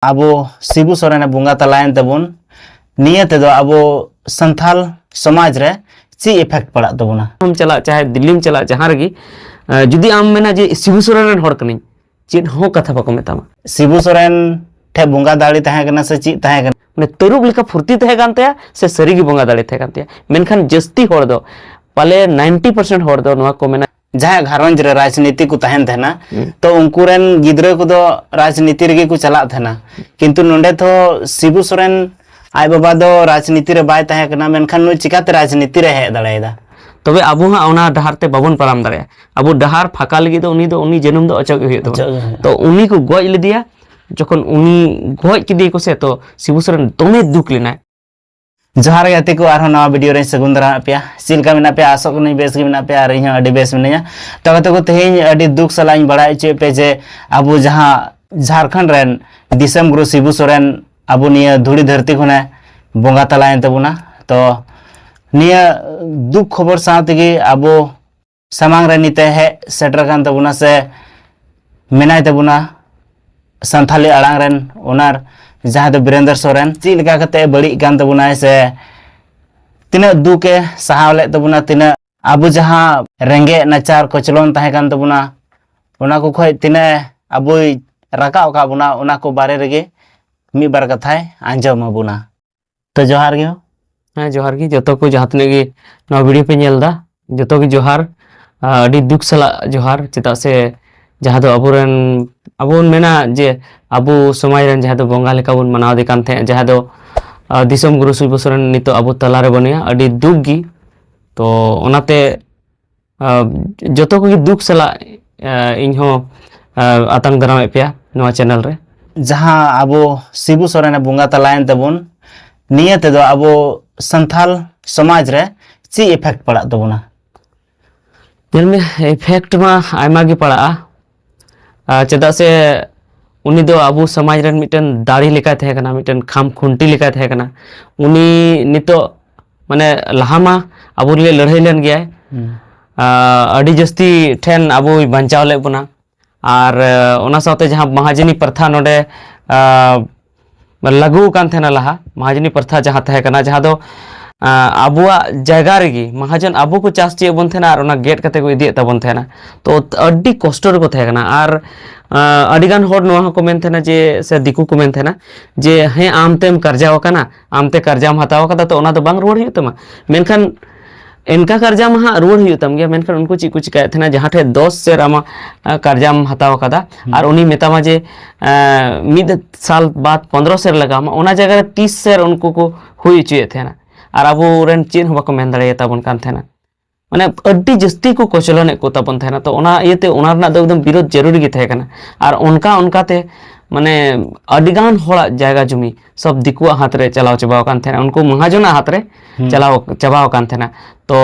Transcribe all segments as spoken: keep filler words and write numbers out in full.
ᱟᱵᱚ ᱥᱤᱵᱩ ᱥᱚᱨᱮᱱᱮ ᱵᱚᱸᱜᱟ ᱛᱟᱞᱟᱭᱮᱱ ᱛᱟᱵᱚᱱ, ᱱᱤᱭᱟᱹ ᱛᱮᱫᱚ ᱟᱵᱚ ᱥᱟᱱᱛᱟᱞ ᱥᱚᱢᱟᱡᱽ ᱨᱮ ᱪᱮᱫ effect ᱯᱟᱲᱟᱜ ᱛᱟᱵᱚᱱᱟ? ᱟᱢ ᱪᱟᱞᱟᱜ, ᱪᱟᱦᱮ ᱫᱤᱞᱞᱤᱢ ᱪᱟᱞᱟᱜ, ᱡᱟᱦᱟᱸ ᱨᱮᱜᱮ, ᱟᱸ, ᱡᱩᱫᱤ ᱟᱢ ᱢᱮᱱᱟ ᱡᱮ ᱥᱤᱵᱩ ᱥᱚᱨᱮᱱ ᱨᱮᱱ ᱦᱚᱲ ᱠᱟᱹᱱᱟᱹᱧ, ᱪᱮᱫ ᱦᱚᱸ ᱠᱟᱛᱷᱟ ᱵᱟᱠᱚ ᱢᱮᱛᱟᱢᱟ᱾ ᱥᱤᱵᱩ ᱥᱚᱨᱮᱱ ᱴᱷᱮᱱ ᱵᱚᱸᱜᱟ ᱫᱟᱲᱮ ᱛᱟᱦᱮᱸ ᱠᱟᱱᱟ ᱥᱮ ᱪᱮᱫ ᱛᱟᱦᱮᱸ ᱠᱟᱱᱟ? ᱢᱟᱱᱮ ᱛᱟᱹᱨᱩᱵ ᱞᱮᱠᱟ ᱯᱷᱩᱨᱛᱤ ᱛᱟᱦᱮᱸ ᱠᱟᱱ ᱛᱟᱭᱟ ᱥᱮ ᱥᱟᱹᱨᱤ ᱜᱮ ᱵᱚᱸᱜᱟ ᱫᱟᱲᱮ ᱛᱟᱦᱮᱸ ᱠᱟᱱ ᱛᱟᱭᱟ? ᱢᱮᱱᱠᱷᱟᱱ ᱡᱟᱹᱥᱛᱤ ᱦᱚᱲ ᱫᱚ, ᱯᱟᱞᱮ ninety percent ᱦᱚᱲ ᱫᱚ ᱱᱚᱣᱟ ᱠᱚ ᱢᱮᱱᱟ, ᱡᱟᱦᱟᱸᱭᱟᱜ ᱜᱷᱟᱨᱚᱸᱡᱽ ᱨᱮ ᱨᱟᱡᱽᱱᱤᱛᱤ ᱠᱚ ᱛᱟᱦᱮᱱ ᱛᱟᱦᱮᱱᱟ, ᱦᱩᱸ᱾ ᱛᱚ ᱩᱱᱠᱩ ᱨᱮᱱ ᱜᱤᱫᱽᱨᱟᱹ ᱠᱚᱫᱚ ᱨᱟᱡᱽᱱᱤᱛᱤ ᱨᱮᱜᱮ ᱠᱚ ᱪᱟᱞᱟᱜ ᱛᱟᱦᱮᱱᱟ᱾ ᱠᱤᱱᱛᱩ ᱱᱚᱰᱮ ᱛᱚ ᱥᱤᱵᱩ ᱥᱚᱨᱮᱱ ᱟᱡ ᱵᱟᱵᱟ ᱫᱚ ᱨᱟᱡᱽᱱᱤᱛᱤ ᱨᱮ ᱵᱟᱭ ᱛᱟᱦᱮᱸ ᱠᱟᱱᱟ, ᱢᱮᱱᱠᱷᱟᱱ ᱱᱩᱭ ᱪᱤᱠᱟᱛᱮ ᱨᱟᱡᱽᱱᱤᱛᱤ ᱨᱮ ᱦᱮᱡ ᱫᱟᱲᱮᱭᱟᱫᱟ? ᱛᱚᱵᱮ ᱟᱵᱚ ᱦᱟᱸᱜ ᱚᱱᱟ ᱰᱟᱦᱟᱨ ᱛᱮ ᱵᱟᱵᱚᱱ ᱯᱟᱨᱚᱢ ᱫᱟᱲᱮᱭᱟᱜᱼᱟ᱾ ᱟᱵᱚ ᱰᱟᱦᱟᱨ ᱯᱷᱟᱸᱠᱟ ᱞᱟᱹᱜᱤᱫ ᱫᱚ ᱩᱱᱤ ᱫᱚ, ᱩᱱᱤ ᱡᱟᱹᱱᱩᱢ ᱫᱚ ᱚᱪᱚᱜ ᱜᱮ ᱦᱩᱭᱩᱜ ᱛᱟᱵᱚᱱᱟ᱾ ᱚᱪᱚᱜ ᱜᱮ ᱦᱩᱭᱩᱜᱼᱟ᱾ ᱛᱚ ᱩᱱᱤ ᱠᱚ ᱜᱚᱡ ᱞᱮᱫᱮᱭᱟ, ᱡᱚᱠᱷᱚᱱ ᱩᱱᱤ ᱜᱚᱡ ᱠᱮᱫᱮᱭᱟ ᱠᱚ ᱥᱮ, ᱛᱚ ᱥᱤᱵᱩ ᱥᱚᱨᱮᱱ ᱫᱚᱢᱮ ᱫᱩᱠ ᱞᱮᱱᱟᱭ᱾ ᱡᱚᱦᱟᱨ ᱜᱮ ᱜᱟᱛᱮ ᱠᱚ, ᱟᱨᱦᱚᱸ ᱱᱟᱣᱟ video ᱨᱮᱧ ᱥᱟᱹᱜᱩᱱ ᱫᱟᱨᱟᱢᱮᱫ ᱯᱮᱭᱟ᱾ ᱪᱮᱫ ᱞᱮᱠᱟ ᱢᱮᱱᱟᱜ ᱯᱮᱭᱟ? ᱟᱥᱚᱜ ᱠᱟᱹᱱᱟᱹᱧ ᱵᱮᱥ ᱜᱮ ᱢᱮᱱᱟᱜ ᱯᱮᱭᱟ, ᱟᱨ ᱤᱧ ᱦᱚᱸ ᱟᱹᱰᱤ ᱵᱮᱥ ᱢᱤᱱᱟᱹᱧᱟ᱾ ᱛᱚ ᱜᱟᱛᱮ ᱠᱚ, ᱛᱮᱦᱮᱧ ᱟᱹᱰᱤ ᱫᱩᱠ ᱥᱟᱞᱟᱜ ᱤᱧ ᱵᱟᱲᱟᱭ ᱦᱚᱪᱚᱭᱮᱫ ᱯᱮᱭᱟ ᱡᱮ ᱟᱵᱚ ᱡᱟᱦᱟᱸ ᱡᱷᱟᱲᱠᱷᱚᱸᱰ ᱨᱮᱱ ᱫᱤᱥᱚᱢ ᱜᱩᱨᱩ ᱥᱤᱵᱩ ᱥᱚᱨᱮᱱ ᱟᱵᱚ ᱱᱤᱭᱟᱹ ᱫᱷᱩᱲᱤ ᱫᱷᱟᱹᱨᱛᱤ ᱠᱷᱚᱱᱮ ᱵᱚᱸᱜᱟ ᱛᱟᱞᱟᱭᱮᱱ ᱛᱟᱵᱚᱱᱟ᱾ ᱛᱚ ᱱᱤᱭᱟᱹ ᱫᱩᱠ ᱠᱷᱚᱵᱚᱨ ᱥᱟᱶ ᱛᱮᱜᱮ ᱟᱵᱚ ᱥᱟᱢᱟᱝ ᱨᱮ ᱱᱤᱛᱮ ᱦᱮᱡ ᱥᱮᱴᱮᱨ ᱟᱠᱟᱱ ᱛᱟᱵᱚᱱᱟ ᱥᱮ ᱢᱮᱱᱟᱭ ᱛᱟᱵᱚᱱᱟ ᱥᱟᱱᱛᱷᱟᱞᱤ ᱟᱲᱟᱝ ᱨᱮᱱ owner, ᱡᱟᱦᱟᱸᱭ ᱫᱚ ᱵᱤᱨᱮᱱᱫᱚᱨ ᱥᱚᱨᱮᱱ᱾ ᱪᱮᱫ ᱞᱮᱠᱟ ᱠᱟᱛᱮ ᱵᱟᱹᱲᱤᱡ ᱠᱟᱱ ᱛᱟᱵᱚᱱᱟᱭ ᱥᱮ ᱛᱤᱱᱟᱹᱜ ᱫᱩᱠ ᱮ ᱥᱟᱦᱟᱣ ᱞᱮᱫ ᱛᱟᱵᱚᱱᱟ, ᱛᱤᱱᱟᱹᱜ ᱟᱵᱚ ᱡᱟᱦᱟᱸ ᱨᱮᱸᱜᱮᱡ ᱱᱟᱪᱟᱨ ᱠᱚᱪᱞᱚᱱ ᱛᱟᱦᱮᱸ ᱠᱟᱱ ᱛᱟᱵᱚᱱᱟ, ᱚᱱᱟ ᱠᱚ ᱠᱷᱚᱡ ᱛᱤᱱᱟᱹᱜ ᱟᱵᱚᱭ ᱨᱟᱠᱟᱵ ᱟᱠᱟᱫ ᱵᱚᱱᱟ, ᱚᱱᱟ ᱠᱚ ᱵᱟᱨᱮ ᱨᱮᱜᱮ ᱢᱤᱫ ᱵᱟᱨ ᱠᱟᱛᱷᱟᱭ ᱟᱸᱡᱚᱢ ᱟᱵᱚᱱᱟ᱾ ᱛᱚ ᱡᱚᱦᱟᱨ ᱜᱮ᱾ ᱦᱮᱸ, ᱡᱚᱦᱟᱨ ᱜᱮ ᱡᱚᱛᱚ ᱠᱚ, ᱡᱟᱦᱟᱸ ᱛᱤᱱᱟᱹᱜ ᱜᱮ ᱱᱚᱣᱟ video ᱯᱮ ᱧᱮᱞ ᱮᱫᱟ, ᱡᱚᱛᱚ ᱜᱮ ᱡᱚᱦᱟᱨ᱾ ᱟᱨ ᱟᱹᱰᱤ ᱫᱩᱠ ᱥᱟᱞᱟᱜ ᱡᱚᱦᱟᱨ, ᱪᱮᱫᱟᱜ ᱥᱮ ᱡᱟᱦᱟᱸ ᱫᱚ ᱟᱵᱚᱨᱮᱱ, ᱟᱵᱚ ᱵᱚᱱ ᱢᱮᱱᱟ ᱡᱮ ᱟᱵᱚ ᱥᱚᱢᱟᱡᱽ ᱨᱮᱱ ᱡᱟᱦᱟᱸ ᱫᱚ ᱵᱚᱸᱜᱟ ᱞᱮᱠᱟ ᱵᱚᱱ ᱢᱟᱱᱟᱣ ᱫᱮ ᱠᱟᱱ ᱛᱟᱦᱮᱸᱫ, ᱡᱟᱦᱟᱸ ᱫᱚ, ᱟᱨ ᱫᱤᱥᱚᱢ ᱜᱩᱨᱩ ᱥᱤᱵᱩ ᱥᱚᱨᱮᱱ ᱱᱤᱛᱚᱜ ᱟᱵᱚ ᱛᱟᱞᱟᱨᱮ ᱵᱟᱹᱱᱩᱭᱟ, ᱟᱹᱰᱤ ᱫᱩᱠ ᱜᱮ᱾ ᱛᱚ ᱚᱱᱟᱛᱮ, ᱟᱨ ᱡᱚᱛᱚ ᱠᱚᱜᱮ ᱫᱩᱠ ᱥᱟᱞᱟᱜ, ᱟᱨ ᱤᱧᱦᱚᱸ, ᱟᱨ ᱟᱛᱟᱝ ᱫᱟᱨᱟᱢᱮᱫ ᱯᱮᱭᱟ ᱱᱚᱣᱟ channel ᱨᱮ᱾ ᱡᱟᱦᱟᱸ ᱟᱵᱚ ᱥᱤᱵᱩ ᱥᱚᱨᱮᱱᱮ ᱵᱚᱸᱜᱟ ᱛᱟᱞᱟᱭᱮᱱ ᱛᱟᱵᱚᱱ, ᱱᱤᱭᱟᱹ ᱛᱮᱫᱚ ᱟᱵᱚ ᱥᱟᱱᱛᱷᱟᱞ ᱥᱚᱢᱟᱡᱽ ᱨᱮ ᱪᱮᱫ effect ᱯᱟᱲᱟᱜ ᱛᱟᱵᱚᱱᱟ? ᱧᱮᱞ ᱢᱮ, effect ᱢᱟ ᱟᱭᱢᱟ ᱜᱮ ᱯᱟᱲᱟᱜᱼᱟ᱾ ᱟᱨ ᱪᱮᱫᱟᱜ ᱥᱮ ᱩᱱᱤ ᱫᱚ ᱟᱵᱚ ᱥᱚᱢᱟᱡᱽ ᱨᱮᱱ ᱢᱤᱫᱴᱮᱱ ᱫᱟᱲᱮ ᱞᱮᱠᱟᱭ ᱛᱟᱦᱮᱸ ᱠᱟᱱᱟ, ᱢᱤᱫᱴᱮᱱ ᱠᱷᱟᱢ ᱠᱷᱩᱱᱴᱤ ᱞᱮᱠᱟᱭ ᱛᱟᱦᱮᱸ ᱠᱟᱱᱟ᱾ ᱩᱱᱤ ᱱᱤᱛᱚᱜ ᱢᱟᱱᱮ ᱞᱟᱦᱟ ᱢᱟ ᱟᱵᱚ ᱞᱟᱹᱜᱤᱫ ᱞᱟᱹᱲᱦᱟᱹᱭ ᱞᱮᱱ ᱜᱮᱭᱟᱭ᱾ ᱦᱩᱸ᱾ ᱟᱨ ᱟᱹᱰᱤ ᱡᱟᱹᱥᱛᱤ ᱴᱷᱮᱱ ᱟᱵᱚᱭ ᱵᱟᱧᱪᱟᱣ ᱞᱮᱫ ᱵᱚᱱᱟ᱾ ᱟᱨ, ᱟᱨ ᱚᱱᱟ ᱥᱟᱶᱛᱮ ᱡᱟᱦᱟᱸ ᱢᱟᱦᱟᱡᱚᱱᱤ ᱯᱨᱚᱛᱷᱟ ᱱᱚᱰᱮ ᱟᱸ, ᱞᱟᱹᱜᱩ ᱟᱠᱟᱱ ᱛᱟᱦᱮᱱᱟ ᱞᱟᱦᱟ, ᱢᱟᱦᱟᱡᱚᱱᱤ ᱯᱨᱚᱛᱷᱟ ᱡᱟᱦᱟᱸ ᱛᱟᱦᱮᱸ ᱠᱟᱱᱟ, ᱡᱟᱦᱟᱸ ᱫᱚ, ᱟᱸ, ᱟᱵᱚᱣᱟᱜ ᱡᱟᱭᱜᱟ ᱨᱮᱜᱮ ᱢᱟᱦᱟᱡᱚᱱ ᱟᱵᱚ ᱠᱚ ᱪᱟᱥ ᱦᱚᱪᱚᱭᱮᱫ ᱵᱚᱱ ᱛᱟᱦᱮᱱᱟ ᱟᱨ ᱚᱱᱟ ᱜᱮᱫ ᱠᱟᱛᱮ ᱠᱚ ᱤᱫᱤᱭᱮᱫ ᱛᱟᱵᱚᱱ ᱛᱟᱦᱮᱱᱟ᱾ ᱛᱚ, ᱟᱹᱰᱤ ᱠᱚᱥᱴᱚ ᱨᱮᱠᱚ ᱛᱟᱦᱮᱸ ᱠᱟᱱᱟ᱾ ᱟᱨ, ᱟᱸ, ᱟᱹᱰᱤᱜᱟᱱ ᱦᱚᱲ ᱱᱚᱣᱟ ᱦᱚᱸᱠᱚ ᱢᱮᱱ ᱛᱟᱦᱮᱱᱟ ᱡᱮ, ᱥᱮ ᱫᱤᱠᱩ ᱠᱚ ᱢᱮᱱ ᱛᱟᱦᱮᱱᱟ ᱡᱮ, "ᱦᱮᱸ, ᱟᱢ ᱛᱮᱢ ᱠᱟᱨᱡᱟᱣ ᱟᱠᱟᱱᱟ, ᱟᱢ ᱛᱮ ᱠᱟᱨᱡᱟᱢ ᱦᱟᱛᱟᱣ ᱟᱠᱟᱫᱟ, ᱛᱚ ᱚᱱᱟ ᱫᱚ ᱵᱟᱝ ᱨᱩᱣᱟᱹᱲ ᱦᱩᱭᱩᱜ ᱛᱟᱢᱟ?" ᱢᱮᱱᱠᱷᱟᱱ ᱮᱱᱠᱟ ᱠᱟᱨᱡᱟ ᱢᱟ ᱦᱟᱸᱜ ᱨᱩᱣᱟᱹᱲ ᱦᱩᱭᱩᱜ ᱛᱟᱢ ᱜᱮᱭᱟ, ᱢᱮᱱᱠᱷᱟᱱ ᱩᱱᱠᱩ ᱪᱮᱫ ᱠᱚ ᱪᱤᱠᱟᱹᱭᱮᱫ ᱛᱟᱦᱮᱱᱟ, ᱡᱟᱦᱟᱸ ᱴᱷᱮᱱ ᱫᱚᱥ ᱥᱮᱨ ᱟᱢᱟᱜ, ᱟ, ᱠᱟᱨᱡᱟᱢ ᱦᱟᱛᱟᱣ ᱟᱠᱟᱫᱟ, ᱦᱩᱸ᱾ ᱟᱨ ᱩᱱᱤ ᱢᱮᱛᱟᱢᱟ ᱡᱮ, ᱟ, ᱢᱤᱫ ᱥᱟᱞ ᱵᱟᱫ ᱯᱚᱱᱫᱽᱨᱚ ᱥᱮᱨ ᱞᱟᱜᱟᱣ ᱟᱢᱟ, ᱚᱱᱟ ᱡᱟᱭᱜᱟ ᱨᱮ ᱛᱤᱥ ᱥᱮᱨ ᱩᱱᱠᱩ ᱠᱚ ᱦᱩᱭ ᱦᱚᱪᱚᱭᱮᱫ ᱛᱟᱦᱮᱱᱟ, ᱟᱨ ᱟᱵᱚ ᱨᱮᱱ ᱪᱮᱫ ᱦᱚᱸ ᱵᱟᱠᱚ ᱢᱮᱱ ᱫᱟᱲᱮᱭᱟᱛᱟ ᱵᱚᱱ ᱠᱟᱱ ᱛᱟᱦᱮᱱᱟ᱾ ᱢᱟᱱᱮ, ᱟᱹᱰᱤ ᱡᱟᱹᱥᱛᱤ ᱠᱚ ᱠᱚᱪᱞᱚᱱᱮᱫ ᱠᱚ ᱛᱟᱵᱚᱱ ᱛᱟᱦᱮᱱᱟ᱾ ᱛᱚ, ᱚᱱᱟ ᱤᱭᱟᱹᱛᱮ ᱚᱱᱟ ᱨᱮᱱᱟᱜ ᱫᱚ ᱮᱠᱫᱚᱢ ᱵᱤᱨᱳᱫᱷ ᱡᱟᱹᱨᱩᱨᱤ ᱜᱮ ᱛᱟᱦᱮᱸ ᱠᱟᱱᱟ᱾ ᱟᱨ ᱚᱱᱠᱟ ᱚᱱᱠᱟᱛᱮ, ᱢᱟᱱᱮ, ᱟᱹᱰᱤᱜᱟᱱ ᱦᱚᱲᱟᱜ ᱡᱟᱭᱜᱟ ᱡᱩᱢᱤ ᱥᱚᱵ ᱫᱤᱠᱩᱣᱟᱜ ᱦᱟᱛ ᱨᱮ ᱪᱟᱞᱟᱣ ᱪᱟᱵᱟᱣ ᱟᱠᱟᱱ ᱛᱟᱦᱮᱱᱟ, ᱩᱱᱠᱩ ᱢᱚᱦᱟᱡᱚᱱᱟᱜ ᱦᱟᱛ ᱨᱮ ᱦᱩᱸ᱾ ᱪᱟᱞᱟᱣ ᱪᱟᱵᱟᱣ ᱟᱠᱟᱱ ᱛᱟᱦᱮᱱᱟ᱾ ᱛᱚ,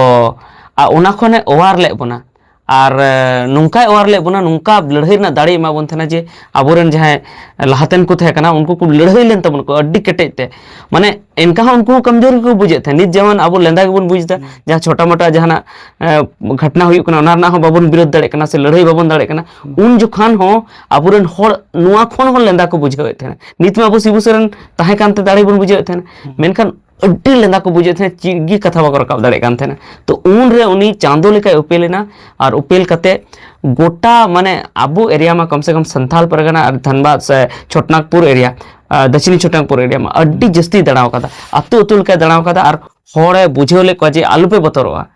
ᱟ, ᱚᱱᱟ ᱠᱷᱚᱱᱮ ᱚᱣᱟᱨ ᱞᱮᱫ ᱵᱚᱱᱟ᱾ ᱟᱨ, ᱮ, ᱱᱚᱝᱠᱟᱭ ᱚᱣᱟᱨ ᱞᱮᱫ ᱵᱚᱱᱟ, ᱱᱚᱝᱠᱟ ᱞᱟᱹᱲᱦᱟᱹᱭ ᱨᱮᱱᱟᱜ ᱫᱟᱲᱮᱭ ᱮᱢᱟ ᱵᱚᱱ ᱛᱟᱦᱮᱱᱟ ᱡᱮ ᱟᱵᱚᱨᱮᱱ ᱡᱟᱦᱟᱸᱭ ᱞᱟᱦᱟᱛᱮᱱ ᱠᱚ ᱛᱟᱦᱮᱸ ᱠᱟᱱᱟ, ᱩᱱᱠᱩ ᱠᱚ ᱞᱟᱹᱲᱦᱟᱹᱭ ᱞᱮᱱ ᱛᱟᱵᱚᱱᱟ ᱠᱚ ᱟᱹᱰᱤ ᱠᱮᱴᱮᱡ ᱛᱮ᱾ ᱢᱟᱱᱮ, ᱮᱱᱠᱟ ᱦᱚᱸ ᱩᱱᱠᱩ ᱦᱚᱸ ᱠᱚᱢᱡᱳᱨ ᱜᱮᱠᱚ ᱵᱩᱡᱮᱫ ᱛᱟᱦᱮᱸᱫ᱾ ᱱᱤᱛ ᱡᱮᱢᱚᱱ ᱟᱵᱚ ᱞᱮᱸᱫᱟ ᱜᱮᱵᱚᱱ ᱵᱩᱡᱽ ᱮᱫᱟ, ᱦᱩᱸ᱾ ᱡᱟᱦᱟᱸ ᱪᱷᱳᱴᱟ ᱢᱳᱴᱟ ᱡᱟᱦᱟᱱᱟᱜ, ᱮ, ᱜᱷᱚᱴᱱᱟ ᱦᱩᱭᱩᱜ ᱠᱟᱱᱟ, ᱚᱱᱟ ᱨᱮᱱᱟᱜ ᱦᱚᱸ ᱵᱟᱵᱚᱱ ᱵᱤᱨᱳᱫᱷ ᱫᱟᱲᱮᱭᱟᱜ ᱠᱟᱱᱟ ᱥᱮ ᱞᱟᱹᱲᱦᱟᱹᱭ ᱵᱟᱵᱚᱱ ᱫᱟᱲᱮᱭᱟᱜ ᱠᱟᱱᱟ᱾ ᱦᱩᱸ᱾ ᱩᱱ ᱡᱚᱠᱷᱟᱱ ᱦᱚᱸ ᱟᱵᱚᱨᱮᱱ ᱦᱚᱲ ᱱᱚᱣᱟ ᱠᱷᱚᱱ ᱦᱚᱸ ᱞᱮᱸᱫᱟ ᱠᱚ ᱵᱩᱡᱷᱟᱹᱣᱮᱫ ᱛᱟᱦᱮᱸᱫ᱾ ᱱᱤᱛ ᱢᱟ ᱟᱵᱚ ᱥᱤᱵᱩ ᱥᱚᱨᱮᱱ ᱛᱟᱦᱮᱸ ᱠᱟᱱᱛᱮ ᱫᱟᱲᱮ ᱵᱚᱱ ᱵᱩᱡᱷᱟᱹᱣᱮᱫ ᱛᱟᱦᱮᱸᱫ, ᱦᱩᱸ᱾ ᱢᱮᱱᱠᱷᱟᱱ ᱟᱹᱰᱤ ᱞᱮᱸᱫᱟ ᱠᱚ ᱵᱩᱡᱷᱟᱹᱣᱮᱫ ᱛᱟᱦᱮᱸᱫ, ᱪᱮᱫ ᱜᱮ ᱠᱟᱛᱷᱟ ᱵᱟᱠᱚ ᱨᱟᱠᱟᱵ ᱫᱟᱲᱮᱭᱟᱜ ᱠᱟᱱ ᱛᱟᱦᱮᱸᱱᱟ᱾ ᱛᱚ ᱩᱱᱨᱮ ᱩᱱᱤ ᱪᱟᱸᱫᱚ ᱞᱮᱠᱟᱭ ᱩᱯᱮᱞ ᱮᱱᱟ, ᱟᱨ ᱩᱯᱮᱞ ᱠᱟᱛᱮ ᱜᱚᱴᱟ, ᱢᱟᱱᱮ, ᱟᱵᱚ ᱮᱨᱤᱭᱟ ᱢᱟ ᱠᱚᱢ ᱥᱮ ᱠᱚᱢ ᱥᱟᱱᱛᱷᱟᱞ ᱯᱟᱨᱜᱟᱱᱟ ᱟᱨ ᱫᱷᱟᱱᱵᱟᱫᱽ ᱥᱮ ᱪᱷᱳᱴᱱᱟᱜᱽᱯᱩᱨ ᱮᱨᱤᱭᱟ, ᱟ, ᱫᱚᱠᱠᱷᱤᱱᱤ ᱪᱷᱳᱴᱱᱟᱜᱽᱯᱩᱨ ᱮᱨᱤᱭᱟ ᱢᱟ ᱟᱹᱰᱤ ᱡᱟᱹᱥᱛᱤ ᱫᱟᱬᱟ ᱟᱠᱟᱫᱟ, ᱟᱹᱛᱩ ᱟᱹᱛᱩ ᱞᱮᱠᱟᱭ ᱫᱟᱬᱟ ᱟᱠᱟᱫᱟ, ᱟᱨ ᱦᱚᱲᱮ ᱵᱩᱡᱷᱟᱹᱣ ᱞᱮᱫ ᱠᱚᱣᱟ ᱡᱮ ᱟᱞᱚᱯᱮ ᱵᱚᱛᱚᱨᱚᱜᱼᱟ,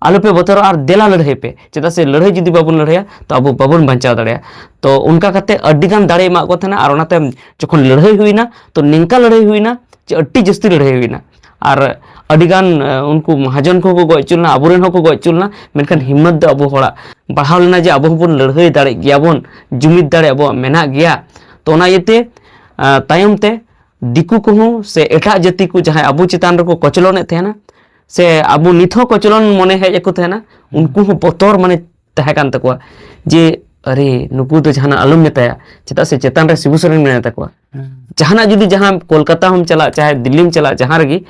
ᱟᱞᱚᱯᱮ ᱵᱚᱛᱚᱨᱚᱜᱼᱟ ᱟᱨ ᱫᱮᱞᱟ ᱞᱟᱹᱲᱦᱟᱹᱭ ᱯᱮ, ᱪᱮᱫᱟᱜ ᱥᱮ ᱞᱟᱹᱲᱦᱟᱹᱭ ᱡᱩᱫᱤ ᱵᱟᱵᱚᱱ ᱞᱟᱹᱲᱦᱟᱹᱭᱟ ᱛᱚ ᱟᱵᱚ ᱵᱟᱵᱚᱱ ᱵᱟᱧᱪᱟᱣ ᱫᱟᱲᱮᱭᱟᱜᱼᱟ᱾ ᱛᱚ ᱚᱱᱠᱟ ᱠᱟᱛᱮ ᱟᱹᱰᱤ ᱜᱟᱱ ᱫᱟᱲᱮ ᱮᱢᱟᱜ ᱠᱚ ᱛᱟᱦᱮᱱᱟ, ᱟᱨ ᱚᱱᱟᱛᱮ ᱡᱚᱠᱷᱚᱱ ᱞᱟᱹᱲᱦᱟᱹᱭ ᱦᱩᱭᱱᱟ ᱛᱚ ᱱᱤᱝᱠᱟ ᱞᱟᱹᱲᱦᱟᱹᱭ ᱦᱩᱭᱱᱟ ᱡᱮ ᱟᱹᱰᱤ ᱡᱟᱹᱥᱛᱤ ᱞᱟᱹᱲᱦᱟᱹᱭ ᱦᱩᱭᱱᱟ, ᱟᱨ ᱟᱹᱰᱤ ᱜᱟᱱ, ᱮ, ᱩᱱᱠᱩ ᱢᱚᱦᱟᱡᱚᱱ ᱠᱚᱦᱚᱸ ᱠᱚ ᱜᱚᱡ ᱦᱚᱪᱚ ᱞᱮᱱᱟ, ᱟᱵᱚᱨᱮᱱ ᱦᱚᱸᱠᱚ ᱜᱚᱡ ᱦᱚᱪᱚ ᱞᱮᱱᱟ, ᱢᱮᱱᱠᱷᱟᱱ ᱦᱤᱢᱢᱚᱛ ᱫᱚ ᱟᱵᱚ ᱦᱚᱲᱟᱜ ᱵᱟᱲᱦᱟᱣ ᱞᱮᱱᱟ ᱡᱮ ᱟᱵᱚ ᱦᱚᱸᱵᱚᱱ ᱞᱟᱹᱲᱦᱟᱹᱭ ᱫᱟᱲᱮᱜ ᱜᱮᱭᱟ ᱵᱚᱱ, ᱡᱩᱢᱤᱫ ᱫᱟᱲᱮ ᱟᱵᱚᱣᱟᱜ ᱢᱮᱱᱟᱜ ᱜᱮᱭᱟ᱾ ᱛᱚ ᱚᱱᱟ ᱤᱭᱟᱹᱛᱮ, ᱮ, ᱛᱟᱭᱚᱢ ᱛᱮ ᱫᱤᱠᱩ ᱠᱚᱦᱚᱸ ᱥᱮ ᱮᱴᱟᱜ ᱡᱟᱹᱛᱤ ᱠᱚ ᱡᱟᱦᱟᱸᱭ ᱟᱵᱚ ᱪᱮᱛᱟᱱ ᱨᱮᱠᱚ ᱠᱚᱪᱞᱚᱱᱮᱫ ᱛᱟᱦᱮᱱᱟ, ᱥᱮ ᱟᱵᱚ ᱱᱤᱛ ᱦᱚᱸ ᱠᱚᱪᱞᱚᱱ ᱢᱚᱱᱮ ᱦᱮᱡ ᱟᱠᱚ ᱛᱟᱦᱮᱱᱟ, ᱦᱩᱸ᱾ ᱩᱱᱠᱩ ᱦᱚᱸ ᱵᱚᱛᱚᱨ ᱢᱟᱱᱮ ᱛᱟᱦᱮᱸ ᱠᱟᱱ ᱛᱟᱠᱚᱣᱟ ᱡᱮ, "ᱟᱨᱮ, ᱱᱩᱠᱩ ᱫᱚ ᱡᱟᱦᱟᱱᱟᱜ ᱟᱞᱚᱢ ᱢᱮᱛᱟᱭᱟ, ᱪᱮᱫᱟᱜ ᱥᱮ ᱪᱮᱛᱟᱱ ᱨᱮ ᱥᱤᱵᱩ ᱥᱚᱨᱮᱱ ᱢᱮᱱᱟᱭ ᱛᱟᱠᱚᱣᱟ᱾" ᱦᱩᱸ᱾ ᱡᱟᱦᱟᱱᱟᱜ ᱡᱩᱫᱤ ᱡᱟᱦᱟᱸ ᱠᱳᱞᱠᱟᱛᱟ ᱦᱚᱸᱢ ᱪᱟᱞᱟᱜ, ᱪᱟᱦᱮ ᱫᱤᱞᱞᱤᱢ ᱪᱟᱞᱟᱜ, ᱡᱟᱦᱟᱸ ᱨᱮᱜᱮ,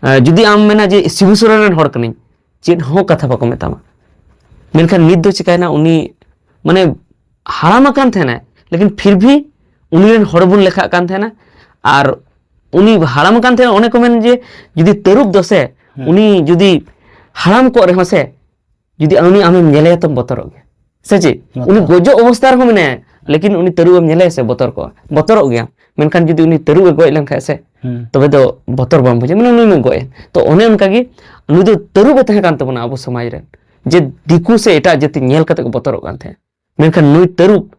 ᱮ, ᱡᱩᱫᱤ ᱟᱢ ᱢᱮᱱᱟ ᱡᱮ, "ᱥᱤᱵᱩ ᱥᱚᱨᱮᱱ ᱨᱮᱱ ᱦᱚᱲ ᱠᱟᱹᱱᱟᱹᱧ", ᱪᱮᱫ ᱦᱚᱸ ᱠᱟᱛᱷᱟ ᱵᱟᱠᱚ ᱢᱮᱛᱟᱢᱟ᱾ ᱢᱮᱱᱠᱷᱟᱱ ᱱᱤᱛ ᱫᱚ ᱪᱤᱠᱟᱭᱱᱟ, ᱩᱱᱤ, ᱢᱟᱱᱮ, ᱦᱟᱲᱟᱢ ᱟᱠᱟᱱ ᱛᱟᱦᱮᱱᱟᱭ, ᱞᱮᱠᱤᱱ ᱯᱷᱤᱨ ᱵᱷᱤ ᱩᱱᱤ ᱨᱮᱱ ᱦᱚᱲ ᱵᱚᱱ ᱞᱮᱠᱷᱟᱜ ᱠᱟᱱ ᱛᱟᱦᱮᱱᱟ᱾ ᱟᱨ ᱩᱱᱤ ᱦᱟᱲᱟᱢ ᱠᱟᱱ ᱛᱟᱦᱮᱱᱟ, ᱚᱱᱮ ᱠᱚ ᱢᱮᱱ ᱡᱮ ᱡᱩᱫᱤ ᱛᱟᱹᱨᱩᱵ ᱫᱚ ᱥᱮ, ᱦᱩᱸ᱾ ᱩᱱᱤ ᱡᱩᱫᱤ ᱦᱟᱲᱟᱢ ᱠᱚᱜ ᱨᱮᱦᱚᱸ ᱥᱮ, ᱡᱩᱫᱤ ᱩᱱᱤ ᱟᱢᱮᱢ ᱧᱮᱞᱮᱭᱟ ᱛᱚᱢ ᱵᱚᱛᱚᱨᱚᱜ ᱜᱮᱭᱟ, ᱥᱮ ᱪᱮᱫ? ᱵᱚᱛᱚᱨ᱾ ᱩᱱᱤ ᱜᱚᱡᱚᱜ ᱚᱵᱚᱥᱛᱟ ᱨᱮᱦᱚᱸ ᱢᱮᱱᱟᱭᱟ, ᱞᱮᱠᱤᱱ ᱩᱱᱤ ᱛᱟᱹᱨᱩᱵ ᱮᱢ ᱧᱮᱞᱮᱭᱟ ᱥᱮ, ᱵᱚᱛᱚᱨ ᱠᱚᱜᱼᱟ, ᱵᱚᱛᱚᱨᱚᱜ ᱜᱮᱭᱟ᱾ ᱢᱮᱱᱠᱷᱟᱱ ᱡᱩᱫᱤ ᱩᱱᱤ ᱛᱟᱹᱨᱩᱵ ᱮ ᱜᱚᱡ ᱞᱮᱱᱠᱷᱟᱱ ᱥᱮ, ᱦᱩᱸ᱾ ᱛᱚᱵᱮ ᱫᱚ ᱵᱚᱛᱚᱨ ᱵᱟᱢ ᱵᱩᱡᱷᱟᱹᱜᱼᱟ, ᱢᱟᱱᱮ ᱩᱱᱤ ᱢᱟ ᱜᱚᱡ ᱮᱱ᱾ ᱛᱚ ᱚᱱᱮ ᱚᱱᱠᱟ ᱜᱮ ᱱᱩᱭ ᱫᱚ ᱛᱟᱹᱨᱩᱵ ᱮ ᱛᱟᱦᱮᱸ ᱠᱟᱱ ᱛᱟᱵᱚᱱᱟ ᱟᱵᱚ ᱥᱚᱢᱟᱡᱽ ᱨᱮᱱ, ᱡᱮ ᱫᱤᱠᱩ ᱥᱮ ᱮᱴᱟᱜ ᱡᱟᱹᱛᱤ ᱧᱮᱞ ᱠᱟᱛᱮ ᱠᱚ ᱵᱚᱛᱚᱨᱚᱜ ᱠᱟᱱ ᱛᱟᱦᱮᱸᱫ᱾ ᱢᱮᱱᱠᱷᱟᱱ ᱱᱩᱭ ᱛᱟᱹᱨᱩᱵ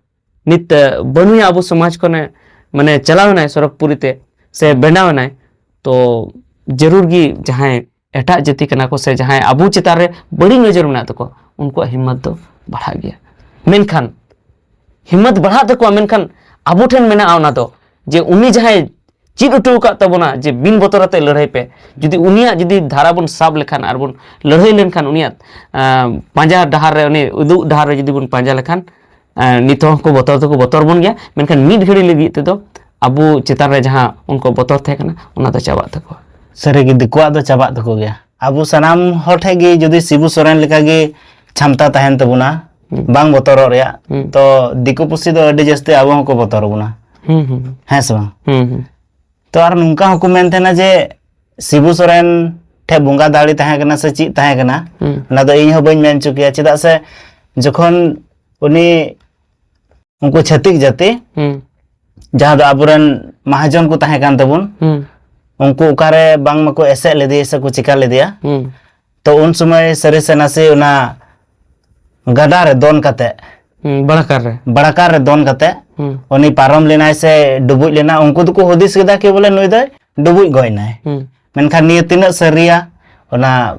ᱱᱤᱛ, ᱮ, ᱵᱟᱹᱱᱩᱭᱟ ᱟᱵᱚ ᱥᱚᱢᱟᱡᱽ ᱠᱷᱚᱱᱮ, ᱢᱟᱱᱮ ᱪᱟᱞᱟᱣ ᱮᱱᱟᱭ ᱥᱚᱨᱚᱜᱽᱯᱩᱨᱤ ᱛᱮ ᱥᱮ ᱵᱮᱱᱟᱣ ᱮᱱᱟᱭ, ᱛᱚ ᱡᱟᱹᱨᱩᱲ ᱜᱮ ᱡᱟᱦᱟᱸᱭ ᱮᱴᱟᱜ ᱡᱟᱹᱛᱤ ᱠᱟᱱᱟ ᱠᱚ ᱥᱮ ᱡᱟᱦᱟᱸᱭ ᱟᱵᱚ ᱪᱮᱛᱟᱱ ᱨᱮ ᱵᱟᱹᱲᱤᱡ ᱱᱚᱡᱚᱨ ᱢᱮᱱᱟᱜ ᱛᱟᱠᱚᱣᱟ, ᱩᱱᱠᱩᱣᱟᱜ ᱦᱤᱢᱢᱚᱛ ᱫᱚ ᱵᱟᱲᱦᱟᱜ ᱜᱮᱭᱟ᱾ ᱢᱮᱱᱠᱷᱟᱱ ᱦᱤᱢᱢᱚᱛ ᱵᱟᱲᱦᱟᱜ ᱛᱟᱠᱚᱣᱟ, ᱢᱮᱱᱠᱷᱟᱱ ᱟᱵᱚ ᱴᱷᱮᱱ ᱢᱮᱱᱟᱜᱼᱟ ᱚᱱᱟ ᱫᱚ, ᱡᱮ ᱩᱱᱤ ᱡᱟᱦᱟᱸᱭ ᱪᱮᱫ ᱦᱚᱴᱚ ᱟᱠᱟᱫ ᱛᱟᱵᱚᱱᱟ ᱡᱮ ᱵᱤᱱ ᱵᱚᱛᱚᱨ ᱟᱛᱮ ᱞᱟᱹᱲᱦᱟᱹᱭ ᱯᱮ, ᱡᱩᱫᱤ ᱩᱱᱤᱭᱟᱜ ᱡᱩᱫᱤ ᱫᱷᱟᱨᱟ ᱵᱚᱱ ᱥᱟᱵ ᱞᱮᱠᱷᱟᱱ ᱟᱨ ᱵᱚᱱ ᱞᱟᱹᱲᱦᱟᱹᱭ ᱞᱮᱱᱠᱷᱟᱱ ᱩᱱᱤᱭᱟᱜ, ᱟᱸ, ᱯᱟᱸᱡᱟ ᱰᱟᱦᱟᱨ ᱨᱮ, ᱩᱱᱤ ᱩᱫᱩᱜ ᱰᱟᱦᱟᱨ ᱨᱮ ᱡᱩᱫᱤ ᱵᱚᱱ ᱯᱟᱸᱡᱟ ᱞᱮᱠᱷᱟᱱ, ᱟᱸ, ᱱᱤᱛ ᱦᱚᱸ ᱠᱚ ᱵᱚᱛᱚᱨ ᱫᱚᱠᱚ ᱵᱚᱛᱚᱨ ᱵᱚᱱ ᱜᱮᱭᱟ, ᱢᱮᱱᱠᱷᱟᱱ ᱢᱤᱫ ᱜᱷᱟᱹᱲᱤ ᱞᱟᱹᱜᱤᱫ ᱛᱮᱫᱚ ᱟᱵᱚ ᱪᱮᱛᱟᱱ ᱨᱮ ᱡᱟᱦᱟᱸ ᱩᱱᱠᱩ ᱵᱚᱛᱚᱨ ᱛᱟᱦᱮᱸ ᱠᱟᱱᱟ, ᱚᱱᱟ ᱫᱚ ᱪᱟᱵᱟᱜ ᱛᱟᱠᱚᱣᱟ᱾ ᱥᱟᱹᱨᱤᱜᱮ, ᱫᱤᱠᱩᱣᱟᱜ ᱫᱚ ᱪᱟᱵᱟᱜ ᱛᱟᱠᱚ ᱜᱮᱭᱟ᱾ ᱟᱵᱚ ᱥᱟᱱᱟᱢ ᱦᱚᱲ ᱴᱷᱮᱱ ᱜᱮ ᱡᱩᱫᱤ ᱥᱤᱵᱩ ᱥᱚᱨᱮᱱ ᱞᱮᱠᱟᱜᱮ ᱪᱷᱟᱢᱴᱟ ᱛᱟᱦᱮᱱ ᱛᱟᱵᱚᱱᱟ, ᱦᱩᱸ᱾ ᱵᱟᱝ ᱵᱚᱛᱚᱨᱚᱜ ᱨᱮᱭᱟᱜ, ᱦᱩᱸ᱾ ᱛᱚ ᱫᱤᱠᱩ ᱯᱩᱥᱤ ᱫᱚ ᱟᱹᱰᱤ ᱡᱟᱹᱥᱛᱤ ᱟᱵᱚ ᱦᱚᱸᱠᱚ ᱵᱚᱛᱚᱨ ᱵᱚᱱᱟ᱾ ᱦᱩᱸ, ᱦᱩᱸ᱾ ᱦᱮᱸ ᱥᱮ ᱵᱟᱝ? ᱦᱩᱸ, ᱦᱩᱸ᱾ ᱛᱚ ᱟᱨ ᱱᱚᱝᱠᱟ ᱦᱚᱸᱠᱚ ᱢᱮᱱ ᱛᱟᱦᱮᱱᱟ ᱡᱮ ᱥᱤᱵᱩ ᱥᱚᱨᱮᱱ ᱴᱷᱮᱱ ᱵᱚᱸᱜᱟ ᱫᱟᱲᱮ ᱛᱟᱦᱮᱸ ᱠᱟᱱᱟ ᱥᱮ ᱪᱮᱫ ᱛᱟᱦᱮᱸ ᱠᱟᱱᱟ, ᱦᱩᱸ᱾ ᱚᱱᱟ ᱫᱚ ᱤᱧ ᱦᱚᱸ ᱵᱟᱹᱧ ᱢᱮᱱ ᱦᱚᱪᱚ ᱠᱮᱭᱟ᱾ ᱪᱮᱫᱟᱜ ᱥᱮ ᱡᱚᱠᱷᱚᱱ ᱩᱱᱤ, ᱩᱱᱠᱩ ᱪᱷᱟᱹᱛᱤᱠ ᱡᱟᱹᱛᱤ, ᱦᱩᱸ᱾ ᱡᱟᱦᱟᱸ ᱫᱚ ᱟᱵᱚᱨᱮᱱ ᱢᱟᱦᱟᱡᱚᱱ ᱠᱚ ᱛᱟᱦᱮᱸ ᱠᱟᱱ ᱛᱟᱵᱚᱱ, ᱦᱩᱸ᱾ ᱩᱱᱠᱩ ᱚᱠᱟᱨᱮ ᱵᱟᱝ ᱢᱟᱠᱚ ᱮᱥᱮᱫ ᱞᱮᱫᱮᱭᱟ ᱥᱮ ᱠᱚ ᱪᱤᱠᱟ ᱞᱮᱫᱮᱭᱟ, ᱦᱩᱸ᱾ ᱛᱚ ᱩᱱ ᱥᱚᱢᱚᱭ ᱥᱟᱹᱨᱤ ᱥᱮ ᱱᱟᱥᱮ ᱚᱱᱟ ᱜᱟᱰᱟ ᱨᱮ ᱫᱚᱱ ᱠᱟᱛᱮ, ᱦᱩᱸ, ᱵᱟᱲᱟᱠᱟᱨ ᱨᱮ᱾ ᱵᱟᱲᱟᱠᱟᱨ ᱨᱮ ᱫᱚᱱ ᱠᱟᱛᱮ ᱦᱩᱸ᱾ ᱩᱱᱤ ᱯᱟᱨᱚᱢ ᱞᱮᱱᱟᱭ ᱥᱮ ᱰᱩᱵᱩᱡ ᱞᱮᱱᱟ, ᱩᱱᱠᱩ ᱫᱚᱠᱚ ᱦᱩᱫᱤᱥ ᱠᱮᱫᱟ ᱠᱤ ᱵᱚᱞᱮ ᱱᱩᱭ ᱫᱚᱭ ᱰᱩᱵᱩᱡ ᱜᱚᱡ ᱮᱱᱟᱭ᱾ ᱦᱩᱸ᱾ ᱢᱮᱱᱠᱷᱟᱱ ᱱᱤᱭᱟᱹ ᱛᱤᱱᱟᱹᱜ ᱥᱟᱹᱨᱤᱭᱟ, ᱚᱱᱟ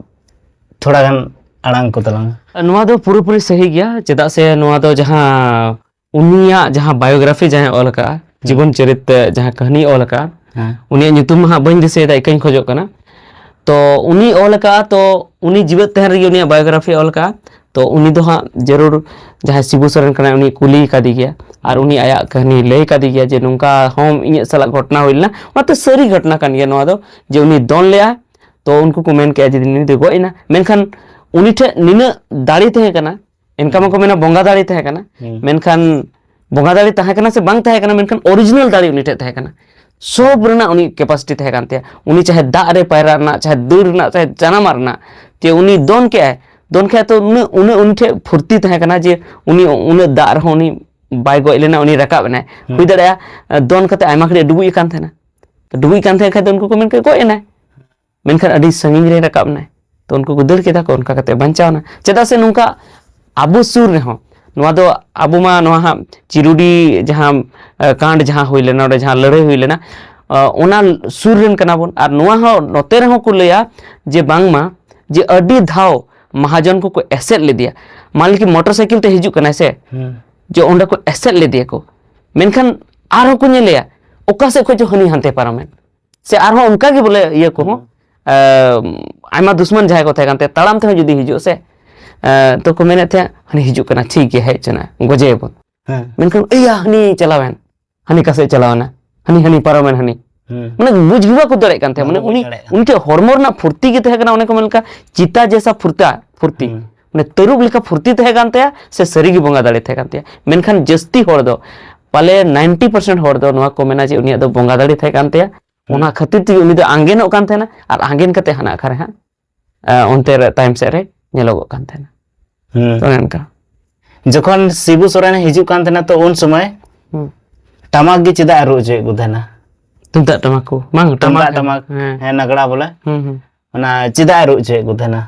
ᱛᱷᱚᱲᱟ ᱜᱟᱱ ᱟᱲᱟᱝ ᱠᱚ ᱛᱟᱞᱟᱝ ᱢᱮ᱾ ᱱᱚᱣᱟ ᱫᱚ ᱯᱩᱨᱟᱹᱯᱩᱨᱤ ᱥᱟᱹᱦᱤ ᱜᱮᱭᱟ, ᱪᱮᱫᱟᱜ ᱥᱮ ᱱᱚᱣᱟ ᱫᱚ ᱡᱟᱦᱟᱸ ᱩᱱᱤᱭᱟᱜ ᱡᱟᱦᱟᱸ biography ᱡᱟᱦᱟᱸᱭ ᱚᱞ ᱟᱠᱟᱫᱼᱟ, ᱦᱩᱸ᱾ ᱡᱤᱵᱚᱱ ᱪᱚᱨᱤᱛ ᱛᱮ ᱡᱟᱦᱟᱸ ᱠᱟᱹᱦᱱᱤᱭ ᱚᱞ ᱟᱠᱟᱫᱼᱟ, ᱦᱮᱸ᱾ ᱩᱱᱤᱭᱟᱜ ᱧᱩᱛᱩᱢ ᱢᱟ ᱦᱟᱸᱜ ᱵᱟᱹᱧ ᱫᱤᱥᱟᱹᱭᱮᱫᱟ, ᱤᱠᱟᱹᱧ ᱠᱷᱚᱡᱚᱜ ᱠᱟᱱᱟ᱾ ᱛᱚ ᱩᱱᱤ ᱚᱞ ᱟᱠᱟᱫᱼᱟ, ᱛᱚ ᱩᱱᱤ ᱡᱤᱣᱮᱫ ᱛᱟᱦᱮᱱ ᱨᱮᱜᱮ ᱩᱱᱤᱭᱟᱜ biography ᱚᱞ ᱟᱠᱟᱫᱼᱟ᱾ ᱛᱚ ᱩᱱᱤ ᱫᱚ ᱦᱟᱸᱜ ᱡᱟᱹᱨᱩᱲ ᱡᱟᱦᱟᱸᱭ ᱥᱤᱵᱩ ᱥᱚᱨᱮᱱ ᱠᱟᱱᱟᱭ, ᱩᱱᱤ ᱠᱩᱞᱤ ᱠᱟᱫᱮ ᱜᱮᱭᱟ ᱟᱨ ᱩᱱᱤ ᱟᱭᱟᱜ ᱠᱟᱹᱦᱱᱤ ᱞᱟᱹᱭ ᱠᱟᱫᱮ ᱜᱮᱭᱟ ᱡᱮ ᱱᱚᱝᱠᱟ ᱦᱚᱸ ᱤᱧᱟᱹᱜ ᱥᱟᱞᱟᱜ ᱜᱷᱚᱴᱚᱱᱟ ᱦᱩᱭ ᱞᱮᱱᱟ᱾ ᱚᱱᱟᱛᱮ ᱥᱟᱹᱨᱤ ᱜᱷᱚᱴᱚᱱᱟ ᱠᱟᱱ ᱜᱮᱭᱟ ᱱᱚᱣᱟ ᱫᱚ, ᱡᱮ ᱩᱱᱤ ᱫᱚᱱ ᱞᱮᱜᱼᱟ, ᱛᱚ ᱩᱱᱠᱩ ᱠᱚ ᱢᱮᱱ ᱠᱮᱜᱼᱟ ᱡᱮ ᱱᱩᱭ ᱫᱚ ᱜᱚᱡ ᱮᱱᱟ᱾ ᱢᱮᱱᱠᱷᱟᱱ ᱩᱱᱤ ᱴᱷᱮᱱ ᱱᱤᱱᱟᱹᱜ ᱫᱟᱲᱮ ᱛᱟᱦᱮᱸ ᱠᱟᱱᱟ, ᱮᱱᱠᱟ ᱢᱟᱠᱚ ᱢᱮᱱᱟ ᱵᱚᱸᱜᱟ ᱫᱟᱲᱮ ᱛᱟᱦᱮᱸ ᱠᱟᱱᱟ, ᱦᱩᱸ᱾ ᱢᱮᱱᱠᱷᱟᱱ ᱵᱚᱸᱜᱟ ᱫᱟᱲᱮ ᱛᱟᱦᱮᱸ ᱠᱟᱱᱟ ᱥᱮ ᱵᱟᱝ ᱛᱟᱦᱮᱸ ᱠᱟᱱᱟ, ᱢᱮᱱᱠᱷᱟᱱ original ᱫᱟᱲᱮ ᱩᱱᱤ ᱴᱷᱮᱱ ᱛᱟᱦᱮᱸ ᱠᱟᱱᱟ᱾ ᱥᱚᱵ ᱨᱮᱱᱟᱜ ᱩᱱᱤ capacity ᱛᱟᱦᱮᱸ ᱠᱟᱱ ᱛᱟᱭᱟ᱾ ᱩᱱᱤ ᱪᱟᱦᱮ ᱫᱟᱜ ᱨᱮ ᱯᱟᱭᱨᱟ ᱨᱮᱱᱟᱜ, ᱪᱟᱦᱮ ᱫᱟᱹᱲ ᱨᱮᱱᱟᱜ, ᱪᱟᱦᱮ ᱡᱟᱱᱟᱢᱟᱜ ᱨᱮᱱᱟᱜ, ᱡᱮ ᱩᱱᱤ ᱫᱚᱱ ᱠᱮᱜᱼᱟᱭ, ᱫᱚᱱ ᱠᱮᱜᱼᱟᱭ ᱛᱚ ᱩᱱᱟᱹᱜ, ᱩᱱᱟᱹᱜ ᱩᱱᱤ ᱴᱷᱮᱱ ᱯᱷᱩᱨᱛᱤ ᱛᱟᱦᱮᱸ ᱠᱟᱱᱟ ᱡᱮ ᱩᱱᱤ ᱩᱱᱟᱹᱜ ᱫᱟᱜ ᱨᱮᱦᱚᱸ ᱩᱱᱤ ᱵᱟᱭ ᱜᱚᱡ ᱞᱮᱱᱟ, ᱩᱱᱤ ᱨᱟᱠᱟᱵ ᱮᱱᱟᱭ᱾ ᱦᱩᱸ᱾ ᱦᱩᱭ ᱫᱟᱲᱮᱭᱟᱜᱼᱟ, ᱫᱚᱱ ᱠᱟᱛᱮ ᱟᱭᱢᱟ ᱜᱷᱟᱹᱲᱤᱡ ᱰᱩᱵᱩᱡ ᱟᱠᱟᱱ ᱛᱟᱦᱮᱱᱟ᱾ ᱰᱩᱵᱩᱡ ᱠᱟᱱ ᱛᱟᱦᱮᱸ ᱠᱷᱟᱡ ᱫᱚ ᱩᱱᱠᱩ ᱠᱚ ᱢᱮᱱ ᱠᱮᱫ ᱜᱚᱡ ᱮᱱᱟᱭ, ᱢᱮᱱᱠᱷᱟᱱ ᱟᱹᱰᱤ ᱥᱟᱺᱜᱤᱧ ᱨᱮ ᱨᱟᱠᱟᱵ ᱮᱱᱟᱭ᱾ ᱛᱚ ᱩᱱᱠᱩ ᱠᱚ ᱫᱟᱹᱲ ᱠᱮᱫᱟ ᱠᱚ, ᱚᱱᱠᱟ ᱠᱟᱛᱮ ᱵᱟᱧᱪᱟᱣ ᱮᱱᱟ᱾ ᱪᱮᱫᱟᱜ ᱥᱮ ᱱᱚᱝᱠᱟ ᱟᱵᱚ ᱥᱩᱨ ᱨᱮᱦᱚᱸ, ᱱᱚᱣᱟ ᱫᱚ ᱟᱵᱚ ᱢᱟ ᱱᱚᱣᱟ ᱦᱟᱸᱜ ᱪᱤᱨᱩᱰᱤ ᱡᱟᱦᱟᱸ, ᱮ, ᱠᱟᱸᱰ ᱡᱟᱦᱟᱸ ᱦᱩᱭ ᱞᱮᱱᱟ, ᱚᱸᱰᱮ ᱡᱟᱦᱟᱸ ᱞᱟᱹᱲᱦᱟᱹᱭ ᱦᱩᱭ ᱞᱮᱱᱟ, ᱮ, ᱚᱱᱟ ᱥᱩᱨ ᱨᱮᱱ ᱠᱟᱱᱟ ᱵᱚᱱ᱾ ᱟᱨ ᱱᱚᱣᱟ ᱦᱚᱸ ᱱᱚᱛᱮ ᱨᱮᱦᱚᱸ ᱠᱚ ᱞᱟᱹᱭᱟ ᱡᱮ ᱵᱟᱝᱢᱟ ᱡᱮ ᱟᱹᱰᱤ ᱫᱷᱟᱣ ᱢᱟᱦᱟᱡᱚᱱ ᱠᱚᱠᱚ ᱮᱥᱮᱫ ᱞᱮᱫᱮᱭᱟ᱾ ᱢᱟᱱ ᱞᱮᱠᱤ ᱢᱚᱴᱚᱨ ᱥᱟᱭᱠᱮᱞ ᱛᱮ ᱦᱤᱡᱩᱜ ᱠᱟᱱᱟᱭ ᱥᱮ, ᱦᱩᱸ᱾ ᱡᱮ ᱚᱸᱰᱮ ᱠᱚ ᱮᱥᱮᱫ ᱞᱮᱫᱮᱭᱟ ᱠᱚ, ᱢᱮᱱᱠᱷᱟᱱ ᱟᱨᱦᱚᱸ ᱠᱚ ᱧᱮᱞᱮᱭᱟ ᱚᱠᱟ ᱥᱮᱫ ᱠᱷᱚᱱ ᱪᱚ ᱦᱟᱹᱱᱤ ᱦᱟᱱᱛᱮ ᱯᱟᱨᱚᱢᱮᱱ, ᱥᱮ ᱟᱨᱦᱚᱸ ᱚᱱᱠᱟ ᱜᱮ ᱵᱚᱞᱮ ᱤᱭᱟᱹ ᱠᱚᱦᱚᱸ, ᱦᱩᱸ᱾ ᱮ, ᱟᱭᱢᱟ ᱫᱩᱥᱢᱟᱱ ᱡᱟᱦᱟᱸᱭ ᱠᱚ ᱛᱟᱦᱮᱸ ᱠᱟᱱ ᱛᱟᱭᱟ, ᱛᱟᱲᱟᱢ ᱛᱮᱦᱚᱸ ᱡᱩᱫᱤ ᱦᱤᱡᱩᱜ ᱥᱮ, ᱮ, ᱛᱚ ᱠᱚ ᱢᱮᱱᱮᱫ ᱛᱟᱦᱮᱸᱫ, "ᱦᱟᱹᱱᱤ ᱦᱤᱡᱩᱜ ᱠᱟᱱᱟ, ᱴᱷᱤᱠ ᱜᱮᱭᱟ, ᱦᱮᱡ ᱦᱚᱪᱚᱱᱟ, ᱜᱚᱡᱮᱭᱟᱵᱚᱱ᱾" ᱦᱮᱸ᱾ ᱢᱮᱱᱠᱷᱟᱱ, "ᱮᱭᱟ, ᱦᱟᱹᱱᱤ ᱪᱟᱞᱟᱣᱮᱱ, ᱦᱟᱹᱱᱤ ᱚᱠᱟ ᱥᱮᱫ ᱪᱟᱞᱟᱣᱮᱱᱟ, ᱦᱟᱹᱱᱤ, ᱦᱟᱹᱱᱤ ᱯᱟᱨᱚᱢᱮᱱ, ᱦᱟᱹᱱᱤ᱾" ᱦᱩᱸ᱾ ᱢᱟᱱᱮ ᱵᱩᱡᱽ ᱜᱮ ᱵᱟᱠᱚ ᱫᱟᱲᱮᱭᱟᱜ ᱠᱟᱱ ᱛᱟᱦᱮᱸᱫ᱾ ᱵᱟᱠᱚ ᱢᱟᱱᱮ ᱵᱩᱡᱽ ᱩᱱᱤ, ᱫᱟᱲᱮᱭᱟᱜ ᱠᱟᱱ ᱩᱱᱤ ᱴᱷᱮᱱ ᱦᱚᱲᱢᱚ ᱨᱮᱱᱟᱜ ᱯᱷᱩᱨᱛᱤ ᱜᱮ ᱛᱟᱦᱮᱸ ᱠᱟᱱᱟ, ᱚᱱᱮ ᱠᱚ ᱢᱮᱱ ᱞᱮᱠᱟ ᱪᱤᱛᱟ ᱡᱮᱥᱟ ᱯᱷᱩᱨᱛᱟ, ᱯᱷᱩᱨᱛᱤ᱾ ᱦᱩᱸ᱾ ᱢᱟᱱᱮ ᱛᱟᱹᱨᱩᱵ ᱞᱮᱠᱟ ᱯᱷᱩᱨᱛᱤ ᱛᱟᱦᱮᱸ ᱠᱟᱱ ᱛᱟᱭᱟ, ᱥᱮ ᱥᱟᱹᱨᱤ ᱜᱮ ᱵᱚᱸᱜᱟ ᱫᱟᱲᱮ ᱛᱟᱦᱮᱸ ᱠᱟᱱ ᱛᱟᱭᱟ᱾ ᱢᱮᱱᱠᱷᱟᱱ ᱡᱟᱹᱥᱛᱤ ᱦᱚᱲ ᱫᱚ, ᱯᱟᱞᱮ ninety percent ᱦᱚᱲ ᱫᱚ ᱱᱚᱣᱟ ᱠᱚ ᱢᱮᱱᱟ ᱡᱮ ᱩᱱᱤᱭᱟᱜ ᱫᱚ ᱵᱚᱸᱜᱟ ᱫᱟᱲᱮ ᱛᱟᱦᱮᱸ ᱠᱟᱱ ᱛᱟᱭᱟ᱾ ᱦᱩᱸ᱾ ᱚᱱᱟ ᱠᱷᱟᱹᱛᱤᱨ ᱛᱮᱜᱮ ᱩᱱᱤ ᱫᱚ ᱟᱸᱜᱮᱱᱚᱜ ᱠᱟᱱ ᱛᱟᱦᱮᱱᱟ, ᱟᱨ ᱟᱸᱜᱮᱱ ᱠᱟᱛᱮ ᱦᱟᱱᱟ ᱟᱠᱷᱲᱟ ᱨᱮ ᱦᱟᱸᱜ, ᱮ, ᱚᱱᱛᱮ ᱨᱮ ᱛᱟᱭᱚᱢ ᱥᱮᱫ ᱨᱮ ᱧᱮᱞᱚᱜᱚᱜ ᱠᱟᱱ ᱛᱟᱦᱮᱱᱟ᱾ ᱦᱩᱸ᱾ ᱛᱚ ᱚᱱᱮ ᱚᱱᱠᱟ᱾ ᱡᱚᱠᱷᱚᱱ ᱥᱤᱵᱩ ᱥᱚᱨᱮᱱ ᱦᱤᱡᱩᱜ ᱠᱟᱱ ᱛᱟᱦᱮᱱᱟ, ᱛᱚ ᱩᱱ ᱥᱚᱢᱚᱭ ᱦᱩᱸ᱾ ᱴᱟᱢᱟᱠ ᱜᱮ ᱪᱮᱫᱟᱜ ᱮ ᱨᱩ ᱦᱚᱪᱚᱭᱮᱫ ᱠᱚ ᱛᱟᱦᱮᱱᱟ? ᱛᱩᱢᱫᱟᱜ ᱴᱟᱢᱟᱠ ᱠᱚ, ᱵᱟᱝ, ᱛᱩᱢᱫᱟᱜ ᱴᱟᱢᱟᱠ, ᱴᱟᱢᱟᱠ, ᱦᱮᱸ᱾ ᱦᱮᱸ, ᱱᱟᱜᱽᱲᱟ ᱵᱚᱞᱮ᱾ ᱦᱩᱸ, ᱦᱩᱸ᱾ ᱚᱱᱟ ᱪᱮᱫᱟᱜ ᱮ ᱨᱩ ᱦᱚᱪᱚᱭᱮᱫ ᱠᱚ ᱛᱟᱦᱮᱱᱟ?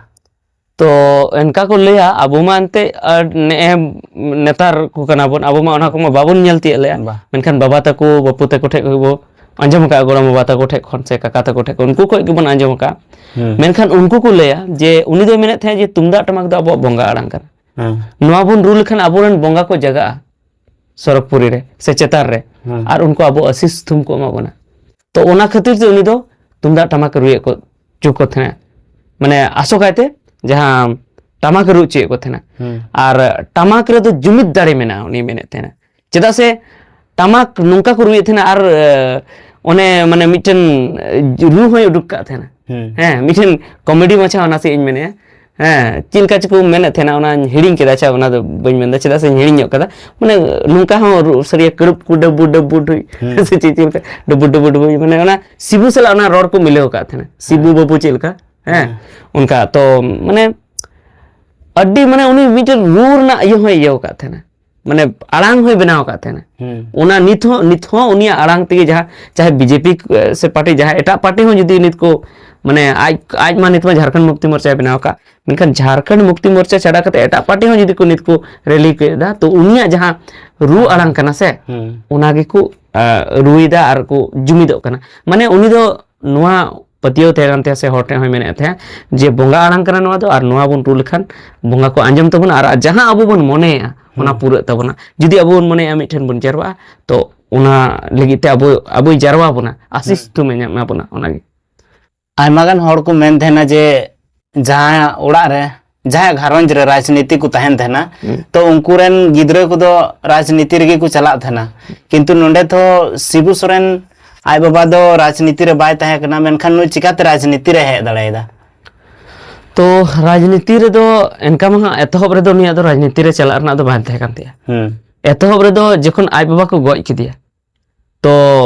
ᱛᱚ ᱚᱱᱠᱟ ᱠᱚ ᱞᱟᱹᱭᱟ, ᱟᱵᱚ ᱢᱟ ᱮᱱᱛᱮᱫ, ᱟᱨ ᱱᱮᱜᱼᱮ ᱱᱮᱛᱟᱨ ᱠᱚ ᱠᱟᱱᱟ ᱵᱚᱱ, ᱟᱵᱚ ᱢᱟ ᱚᱱᱟ ᱠᱚᱢᱟ ᱵᱟᱵᱚᱱ ᱧᱮᱞ ᱛᱤᱭᱳᱜ ᱞᱮᱜᱼᱟ᱾ ᱵᱟ᱾ ᱢᱮᱱᱠᱷᱟᱱ ᱵᱟᱵᱟ ᱛᱟᱠᱚ, ᱵᱟᱹᱯᱩ ᱛᱟᱠᱚ ᱴᱷᱮᱡ ᱠᱷᱚᱡ ᱵᱚ ᱟᱸᱡᱚᱢ ᱟᱠᱟᱫᱼᱟ, ᱜᱚᱲᱚᱢ ᱵᱟᱵᱟ ᱛᱟᱠᱚ ᱴᱷᱮᱡ ᱠᱷᱚᱱ ᱥᱮ ᱠᱟᱠᱟ ᱛᱟᱠᱚ ᱴᱷᱮᱡ ᱠᱷᱚᱱ, ᱩᱱᱠᱩ ᱠᱷᱚᱡ ᱜᱮᱵᱚᱱ ᱟᱸᱡᱚᱢ ᱟᱠᱟᱫᱼᱟ᱾ ᱦᱩᱸ᱾ ᱢᱮᱱᱠᱷᱟᱱ ᱩᱱᱠᱩ ᱠᱚ ᱞᱟᱹᱭᱟ ᱡᱮ ᱩᱱᱤ ᱫᱚᱭ ᱢᱮᱱᱮᱫ ᱛᱟᱦᱮᱸᱫ ᱡᱮ ᱛᱩᱢᱫᱟᱜ ᱴᱟᱢᱟᱠ ᱫᱚ ᱟᱵᱚᱣᱟᱜ ᱵᱚᱸᱜᱟ ᱟᱲᱟᱝ ᱠᱟᱱᱟ᱾ ᱦᱩᱸ᱾ ᱱᱚᱣᱟ ᱵᱚᱱ ᱨᱩ ᱞᱮᱠᱷᱟᱱ ᱟᱵᱚᱨᱮᱱ ᱵᱚᱸᱜᱟ ᱠᱚ ᱡᱟᱜᱟᱜᱼᱟ ᱥᱚᱨᱚᱜᱽᱯᱩᱨᱤ ᱨᱮ ᱥᱮ ᱪᱮᱛᱟᱱ ᱨᱮ, ᱦᱩᱸ᱾ ᱟᱨ ᱩᱱᱠᱩ ᱟᱵᱚ ᱟᱥᱤᱥ ᱛᱷᱩᱢ ᱠᱚ ᱮᱢᱟ ᱵᱚᱱᱟ᱾ ᱛᱚ ᱚᱱᱟ ᱠᱷᱟᱹᱛᱤᱨ ᱛᱮ ᱩᱱᱤ ᱫᱚ ᱛᱩᱢᱫᱟᱜ ᱴᱟᱢᱟᱠ ᱨᱩᱭᱮᱫ ᱠᱚ ᱪᱚ ᱠᱚ ᱛᱟᱦᱮᱸᱱᱟ, ᱢᱟᱱᱮ ᱟᱥᱚᱠᱟᱭᱛᱮ ᱡᱟᱦᱟᱸ ᱴᱟᱢᱟᱠ ᱨᱩ ᱦᱚᱪᱚᱭᱮᱫ ᱠᱚ ᱛᱟᱦᱮᱸᱱᱟ᱾ ᱦᱩᱸ᱾ ᱟᱨ ᱴᱟᱢᱟᱠ ᱨᱮᱫᱚ ᱡᱩᱢᱤᱫ ᱫᱟᱲᱮ ᱢᱮᱱᱟᱜᱼᱟ, ᱩᱱᱤ ᱢᱮᱱᱮᱫ ᱛᱟᱦᱮᱸᱱᱟ᱾ ᱪᱮᱫᱟᱜ ᱥᱮ ᱴᱟᱢᱟᱠ ᱱᱚᱝᱠᱟ ᱠᱚ ᱨᱩᱭᱮᱫ ᱛᱟᱦᱮᱸᱱᱟ, ᱟᱨ, ᱮ, ᱚᱱᱮ ᱢᱟᱱᱮ ᱢᱤᱫᱴᱮᱱ, ᱮ, ᱨᱩ ᱦᱚᱸᱭ ᱩᱰᱩᱠ ᱠᱟᱜ ᱛᱟᱦᱮᱸᱱᱟ᱾ ᱦᱩᱸ᱾ ᱦᱮᱸ, ᱢᱤᱫᱴᱮᱱ comedy ᱢᱟᱪᱷᱟ ᱚᱱᱟ ᱥᱮᱫ ᱤᱧ ᱢᱮᱱᱮᱫᱼᱟ᱾ ᱦᱮᱸ, ᱪᱮᱫ ᱞᱮᱠᱟ ᱪᱚᱠᱚ ᱢᱮᱱᱮᱫ ᱛᱟᱦᱮᱱᱟ, ᱚᱱᱟᱧ ᱦᱤᱲᱤᱧ ᱠᱮᱫᱟ᱾ ᱟᱪᱪᱷᱟ, ᱚᱱᱟ ᱫᱚ ᱵᱟᱹᱧ ᱢᱮᱱᱫᱟ, ᱪᱮᱫᱟᱜ ᱥᱮᱧ ᱦᱤᱲᱤᱧ ᱧᱚᱜ ᱠᱟᱫᱟ᱾ ᱢᱟᱱᱮ, ᱱᱚᱝᱠᱟ ᱦᱚᱸ ᱨᱩ ᱥᱟᱹᱨᱤᱭᱟ, ᱠᱟᱹᱲᱩᱵ ᱠᱚ ᱰᱟᱹᱵᱩ ᱰᱟᱹᱵᱩ ᱰᱩᱭ᱾ ᱦᱩᱸ᱾ ᱥᱮ ᱪᱮᱫ, ᱪᱮᱫ ᱞᱮᱠᱟ? ᱰᱟᱹᱵᱩ ᱰᱟᱹᱵᱩ ᱰᱩᱭ, ᱢᱟᱱᱮ, ᱚᱱᱟ ᱥᱤᱵᱩ ᱥᱟᱞᱟᱜ ᱚᱱᱟ ᱨᱚᱲ ᱠᱚ ᱢᱤᱞᱟᱹᱣ ᱟᱠᱟᱫ ᱛᱟᱦᱮᱱᱟ, ᱥᱤᱵᱩ ᱦᱮᱸ᱾ ᱵᱟᱹᱵᱩ ᱪᱮᱫ ᱞᱮᱠᱟ? ᱦᱮᱸ, ᱦᱮᱸ᱾ ᱚᱱᱠᱟ ᱛᱚ, ᱢᱟᱱᱮ, ᱟᱹᱰᱤ, ᱢᱟᱱᱮ, ᱩᱱᱤ ᱢᱤᱫᱴᱮᱱ ᱨᱩ ᱨᱮᱱᱟᱜ ᱤᱭᱟᱹ ᱦᱚᱸᱭ ᱤᱭᱟᱹ ᱟᱠᱟᱫ ᱛᱟᱦᱮᱱᱟ, ᱢᱟᱱᱮ, ᱟᱲᱟᱝ ᱦᱚᱸᱭ ᱵᱮᱱᱟᱣ ᱟᱠᱟᱫ ᱛᱟᱦᱮᱱᱟ᱾ ᱦᱩᱸ᱾ ᱚᱱᱟ ᱱᱤᱛ ᱦᱚᱸ, ᱱᱤᱛ ᱦᱚᱸ ᱩᱱᱤᱭᱟᱜ ᱟᱲᱟᱝ ᱛᱮᱜᱮ, ᱡᱟᱦᱟᱸ, ᱪᱟᱦᱮ ᱵᱤᱡᱮᱯᱤ ᱥᱮ ᱯᱟᱨᱴᱤ, ᱡᱟᱦᱟᱸ ᱮᱴᱟᱜ ᱯᱟᱨᱴᱤ ᱦᱚᱸ ᱡᱩᱫᱤ ᱱᱤᱛ ᱠᱚ, ᱢᱟᱱᱮ, ᱟᱡ, ᱟᱡ ᱢᱟ ᱱᱤᱛ ᱢᱟ ᱡᱷᱟᱲᱠᱷᱚᱸᱰ ᱢᱩᱠᱛᱤ ᱢᱳᱨᱪᱟᱭ ᱵᱮᱱᱟᱣ ᱟᱠᱟᱫ, ᱢᱮᱱᱠᱷᱟᱱ ᱡᱷᱟᱲᱠᱷᱚᱸᱰ ᱢᱩᱠᱛᱤ ᱢᱳᱨᱪᱟ ᱪᱷᱟᱰᱟ ᱠᱟᱛᱮ ᱮᱴᱟᱜ ᱯᱟᱨᱴᱤ ᱦᱚᱸ ᱡᱩᱫᱤ ᱠᱚ ᱱᱤᱛ ᱠᱚ ᱨᱮᱞᱤ ᱠᱚ ᱮᱫᱟ, ᱛᱚ ᱩᱱᱤᱭᱟᱜ ᱡᱟᱦᱟᱸ ᱨᱩ ᱟᱲᱟᱝ ᱠᱟᱱᱟ ᱥᱮ, ᱦᱩᱸ᱾ ᱚᱱᱟ ᱜᱮᱠᱚ, ᱟ, ᱨᱩᱭᱮᱫᱟ ᱟᱨ ᱠᱚ ᱡᱩᱢᱤᱫᱚᱜ ᱠᱟᱱᱟ᱾ ᱢᱟᱱᱮ, ᱩᱱᱤ ᱫᱚ ᱱᱚᱣᱟ ᱯᱟᱹᱛᱭᱟᱹᱣ ᱛᱟᱦᱮᱸ ᱠᱟᱱ ᱛᱟᱭᱟ ᱥᱮ ᱦᱚᱲ ᱴᱷᱮᱱ ᱦᱚᱸᱭ ᱢᱮᱱᱮᱫ ᱛᱟᱦᱮᱸᱫ ᱡᱮ ᱵᱚᱸᱜᱟ ᱟᱲᱟᱝ ᱠᱟᱱᱟ ᱱᱚᱣᱟ ᱫᱚ, ᱟᱨ ᱱᱚᱣᱟ ᱵᱚᱱ ᱨᱩ ᱞᱮᱠᱷᱟᱱ ᱵᱚᱸᱜᱟ ᱠᱚ ᱟᱸᱡᱚᱢ ᱛᱟᱵᱚᱱᱟ, ᱟᱨ ᱡᱟᱦᱟᱸ ᱟᱵᱚ ᱵᱚᱱ ᱢᱚᱱᱮᱭᱟ ᱚᱱᱟ ᱦᱩᱸ᱾ ᱯᱩᱨᱟᱹᱜ ᱛᱟᱵᱚᱱᱟ, ᱡᱩᱫᱤ ᱟᱵᱚ ᱵᱚᱱ ᱢᱚᱱᱮᱭᱟ ᱢᱤᱫ ᱴᱷᱮᱱ ᱵᱚᱱ ᱡᱟᱨᱣᱟᱜᱼᱟ, ᱛᱚ ᱚᱱᱟ ᱞᱟᱹᱜᱤᱫ ᱛᱮ ᱟᱵᱚ, ᱟᱵᱚᱭ ᱡᱟᱨᱣᱟ ᱵᱚᱱᱟ, ᱟᱥᱤᱥ ᱦᱩᱸ᱾ ᱛᱩᱢᱮ ᱧᱟᱢ ᱵᱚᱱᱟ, ᱚᱱᱟᱜᱮ᱾ ᱟᱭᱢᱟ ᱜᱟᱱ ᱦᱚᱲ ᱠᱚ ᱢᱮᱱ ᱛᱟᱦᱮᱱᱟ ᱡᱮ ᱡᱟᱦᱟᱸ ᱚᱲᱟᱜ ᱨᱮ, ᱡᱟᱦᱟᱸ ᱜᱷᱟᱨᱚᱸᱡᱽ ᱨᱮ ᱨᱟᱡᱽᱱᱤᱛᱤ ᱠᱚ ᱛᱟᱦᱮᱱ ᱛᱟᱦᱮᱱᱟ, ᱦᱩᱸ᱾ ᱛᱚ ᱩᱱᱠᱩ ᱨᱮᱱ ᱜᱤᱫᱽᱨᱟᱹ ᱠᱚᱫᱚ ᱨᱟᱡᱽᱱᱤᱛᱤ ᱨᱮᱜᱮ ᱠᱚ ᱪᱟᱞᱟᱜ ᱛᱟᱦᱮᱱᱟ᱾ ᱠᱤᱱᱛᱩ ᱱᱚᱰᱮ ᱛᱚ ᱥᱤᱵᱩ ᱥᱚᱨᱮᱱ ᱟᱡ ᱵᱟᱵᱟ ᱫᱚ ᱨᱟᱡᱽᱱᱤᱛᱤ ᱨᱮ ᱵᱟᱭ ᱛᱟᱦᱮᱸ ᱠᱟᱱᱟ, ᱢᱮᱱᱠᱷᱟᱱ ᱱᱩᱭ ᱪᱤᱠᱟᱛᱮ ᱨᱟᱡᱽᱱᱤᱛᱤ ᱨᱮ ᱦᱮᱡ ᱫᱟᱲᱮᱭᱟᱫᱟ? ᱛᱚ ᱨᱟᱡᱽᱱᱤᱛᱤ ᱨᱮᱫᱚ ᱮᱱᱠᱟ ᱢᱟ ᱦᱟᱸᱜ ᱮᱛᱚᱦᱚᱵ ᱨᱮᱫᱚ ᱩᱱᱤᱭᱟᱜ ᱫᱚ ᱨᱟᱡᱽᱱᱤᱛᱤ ᱨᱮ ᱪᱟᱞᱟᱜ ᱨᱮᱱᱟᱜ ᱫᱚ ᱵᱟᱝ ᱛᱟᱦᱮᱸ ᱠᱟᱱ ᱛᱟᱭᱟ᱾ ᱦᱩᱸ᱾ ᱮᱛᱚᱦᱚᱵ ᱨᱮᱫᱚ ᱡᱚᱠᱷᱚᱱ ᱟᱡ ᱵᱟᱵᱟ ᱠᱚ ᱜᱚᱡ ᱠᱮᱫᱮᱭᱟ, ᱛᱚ